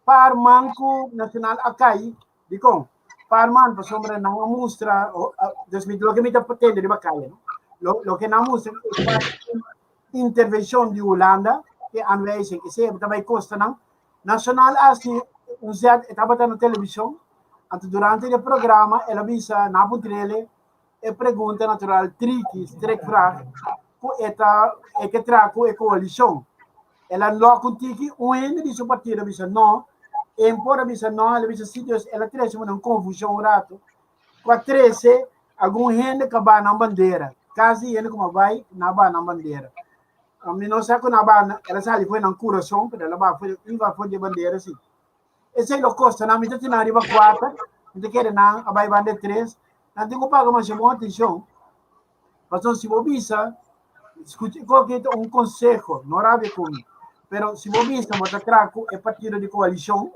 par man ku Nacional a kai. Dikon? Par man pasobra nan a mustra, dus mi loke mi ta tende riba kaya, no? Loke nan a mustra e par intervenshon di Hulanda, e aanwijzing, esei ta bai kosta nan. Nacional a hasi un zet, e tabata na televishon, anto durante di e programa el a bisa na puntr'ele e pregunta natural triki, strikvraag, ku e ta e ke traha ku e koalishon. El a lòk un tiki, un hende di su partido a bisa no, en por a bisa no, el a bisa si, dus el a trese un konfushon un rato, ku a trese algun hende ku a baha nan bandera, kasi hende ku a bai nan a baha nan bandera. Mi no sa ku nan ba, el a sali for nan kurason, pero el a ba for, iba for di e bandera si. Esei lo kosta nan, mi ta tin nan riba kuater, mi ta kere nan a bai banda e tres, nan tin ku paga masha bon atenshon, pasobra si bo bisa, skucha koke ta un konseho, no rabia ku mi, pero si bo bisa bo ta traha ku e partido di koalishon,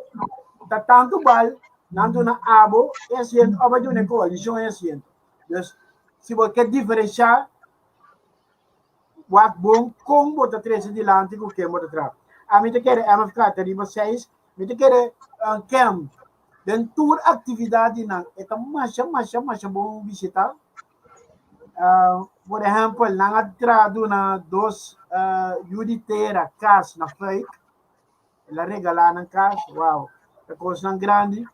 ta tantu bal nan duna abo e asiento, òf a duna e koalishon e asiento. Dus, si bo ke diferenshá, Wak bon kon bo ta trese dilanti ku ken bo ta traha. Ami ta kere MFK ta riba seis, mi ta kere KEM den tur aktividat di nan e ta masha masha masha bon bishita. Por ehèmpel nan a traha duna dos yu di tera kas na Fuik, el a regalá nan kas, wow, ta kosnan grandi.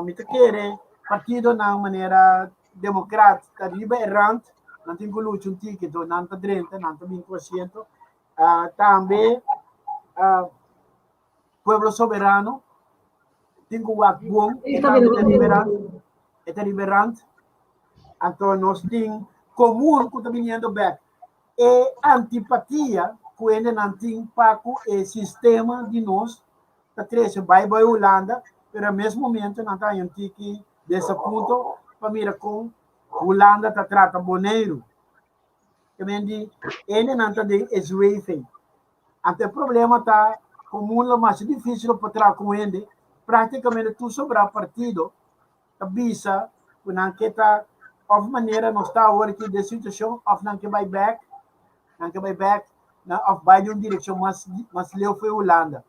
Mi ta kere partidonan manera Democrat ta riba e rand, nan tin ku lucha un tiki, enton nan ta drenta, nan ta bin ku asiento. Tambe Pueblo Soberano tin ku wak bon, e tambe ta riba e rand, e ta riba e rand. Anto nos tin Comun ku ta biniendo bek. E antipatia ku hendenan tin pa ku e sistema di nos ta trese bai bai Hulanda, pero na mes momento nan ta haña un tiki desapunto pa mira kon Hulanda ta trata Boneiru. Ke men di hendenan ta den e zweefing. Anto e problema ta ku mundu masha difísil pa traha ku hende, práktikamente tur sobrá partido ta bisa ku nan ke ta òf manera nos ta awor aki den situashon òf nan ke bai bèk, nan ke bai bèk na òf bai den un direkshon mas mas leu for Hulanda.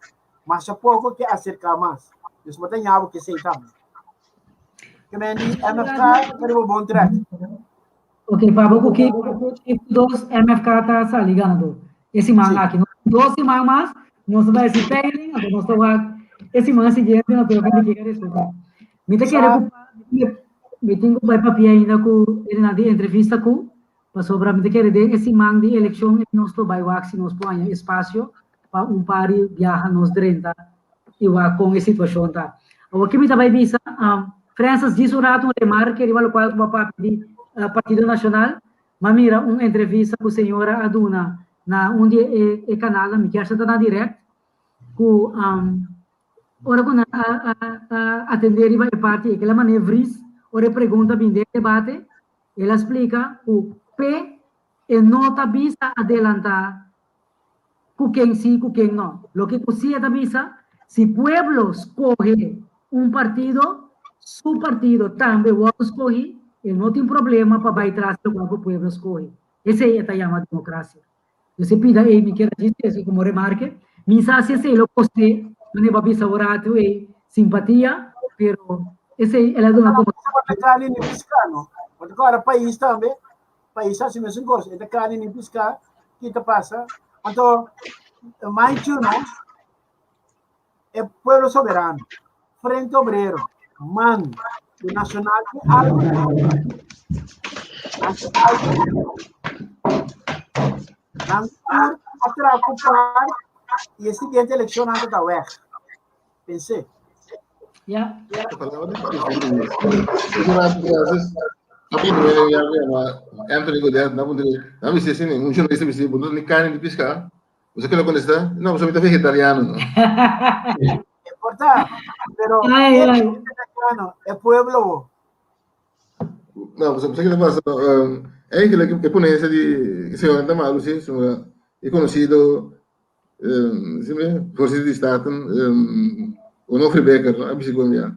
Masha poko ke aserká mas. Dus bo ta ña bo ke esei tambe. Ke men di MFK ta riba bon trèk. Ok, pa bo ku ki dos MFK ta sali ganador. E siman aki. No, dos siman mas, nos ta bai hasi peiling, anto nos ta wak e siman siguiente naturalmente kiko a resulta. Mi ta kere ku mi tin ku bai papia ainda ku e di entrevista ku, pasobra mi ta kere den e siman di elekshon nos lo bai wak si nos por haña espasio pa un par di biaha nos drenta i wak kon e situashon ta. Awor ki mi ta bai bisa, Francis djis un ratu un remarke riba lokual ku bo a papia di Partido Nashonal. M'a mira un entrevista ku señora a duna na un di e kanalnan, mi kier sa ta na Direct, ku ora ku nan a atendé riba e parti ei, kila manera Vries ora e pregunta bin den debate, el a splika ku p'e e no ta bisa adelantá ku ken sí ku ken no. Loke ku sí e ta bisa, si pueblo skohe un partido, su partido tambe wòrdu skohí, e no tin problema pa bai tras di lokual ku pueblo skohe. Esei e ta yama demokrasia. Yo si pida ei, mi kier a djis esei komo remarke. Mi sa si esei lo kosté, manera bo a bisa ora atu ei, simpatia, pero esei el a duna komo. Bo ta kani ni piská no. Bo ta kòrda pais tambe, pais hasi mesun kos. E ta kani ni piská, ki ta pasa? Anto, manchu no, e pueblo soberano, Frente Obrero, man, de Nacional tin algo. Algo. Nan tur a traha ku par i e siguiente elekshon nan ta weg. Pensé. Ja. Anthony Godet, na puntra, na bisa assim, un jornalista bisa, bo no ni carne ni pisca. Você que lo contesta? No, soy vegetariano. No. Importa, pero Ay, el ay. vegetariano, el pueblo. No, você que le pasa? Eigenlijk, e ponencia di señor Tamaru, sí, señor, e conocido Voorzitter di Staten, Onofre Becker, no, a bisa con ya.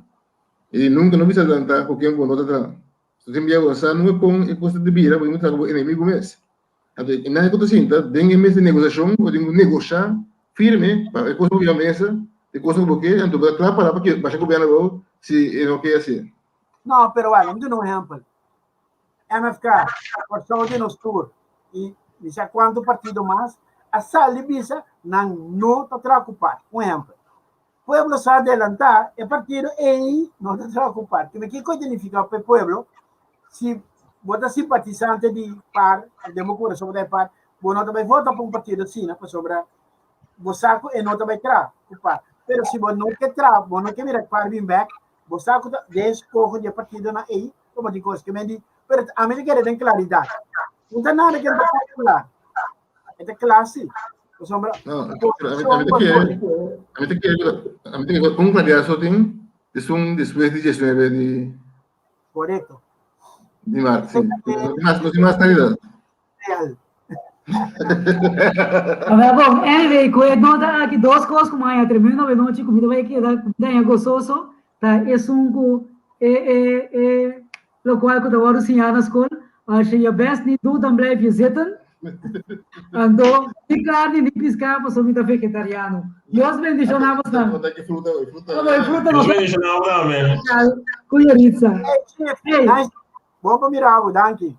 E nunca no bisa adelanta cu ken bo no ta traha. So tin bia bo sa nunca con e cosa ta bira, bo ta traha cu bo enemigo mes. Anto e nan cu ta sinta den e mes di negociacion, bo tin cu negocia firme pa e cosa cu bo mesa, e cosa cu bo ke, anto bo ta cla para pa ke basha gobierno abao si e no ke haci. No, pero wak, mi duna un ehempel. MFK, Kòrsou di nos tur i mi sa kuantu partido mas a sali bisa nan no ta traha ku par. Un ehèmpel, pueblo sa adelantá e partido ei no ta traha ku par. Kiko kiko ta nifiká pa e pueblo? Si bo ta simpatisante di par, den bo kurason bo ta di par, bo no ta bai vota pa un partido asina pasobra bo sa ku e no ta bai traha ku par. Pero si bo no ke traha, bo no ke mira par bin bèk, bo sa ku ta den eskoho di e partidonan ei Como di cos que men di, pero a mi ta kere den claridad. No ta nada que ta calcular. E ta cla si. Pasobra No, pero a mi, a mi ta kere, a mi ta kere, a mi ta kere un claridad so tin, esun despues di 19 di Correcto. di maart, sí. No tin mas, no tin mas claridad. Real. A ver, bon, anyway, ku e nota aki, dos kos ku maña tremendo anochi ku mi ta bai keda, ku mi ta haña gososo, ta esun ku e e e lokual ku ta wòrdu siñá na skol, als je je best niet doet, dan blijf je zitten. Anto, ni karni ni piská, pasobra mi ta vegetariano. Dios bendishoná bosnan. Bo ta ki fruta hoy, fruta. Bo fruta Dios bendishoná bo tambe. Ku Yoritza. Hey, Chief, Hey. nice. Bon pa mira bo, danki.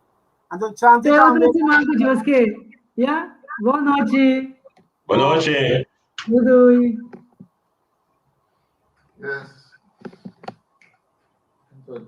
Anto Chanti Te tambe. otro siman ku Dios ke. Ya? Bon nochi. Bon nochi. Doei doei. Yes. Anto.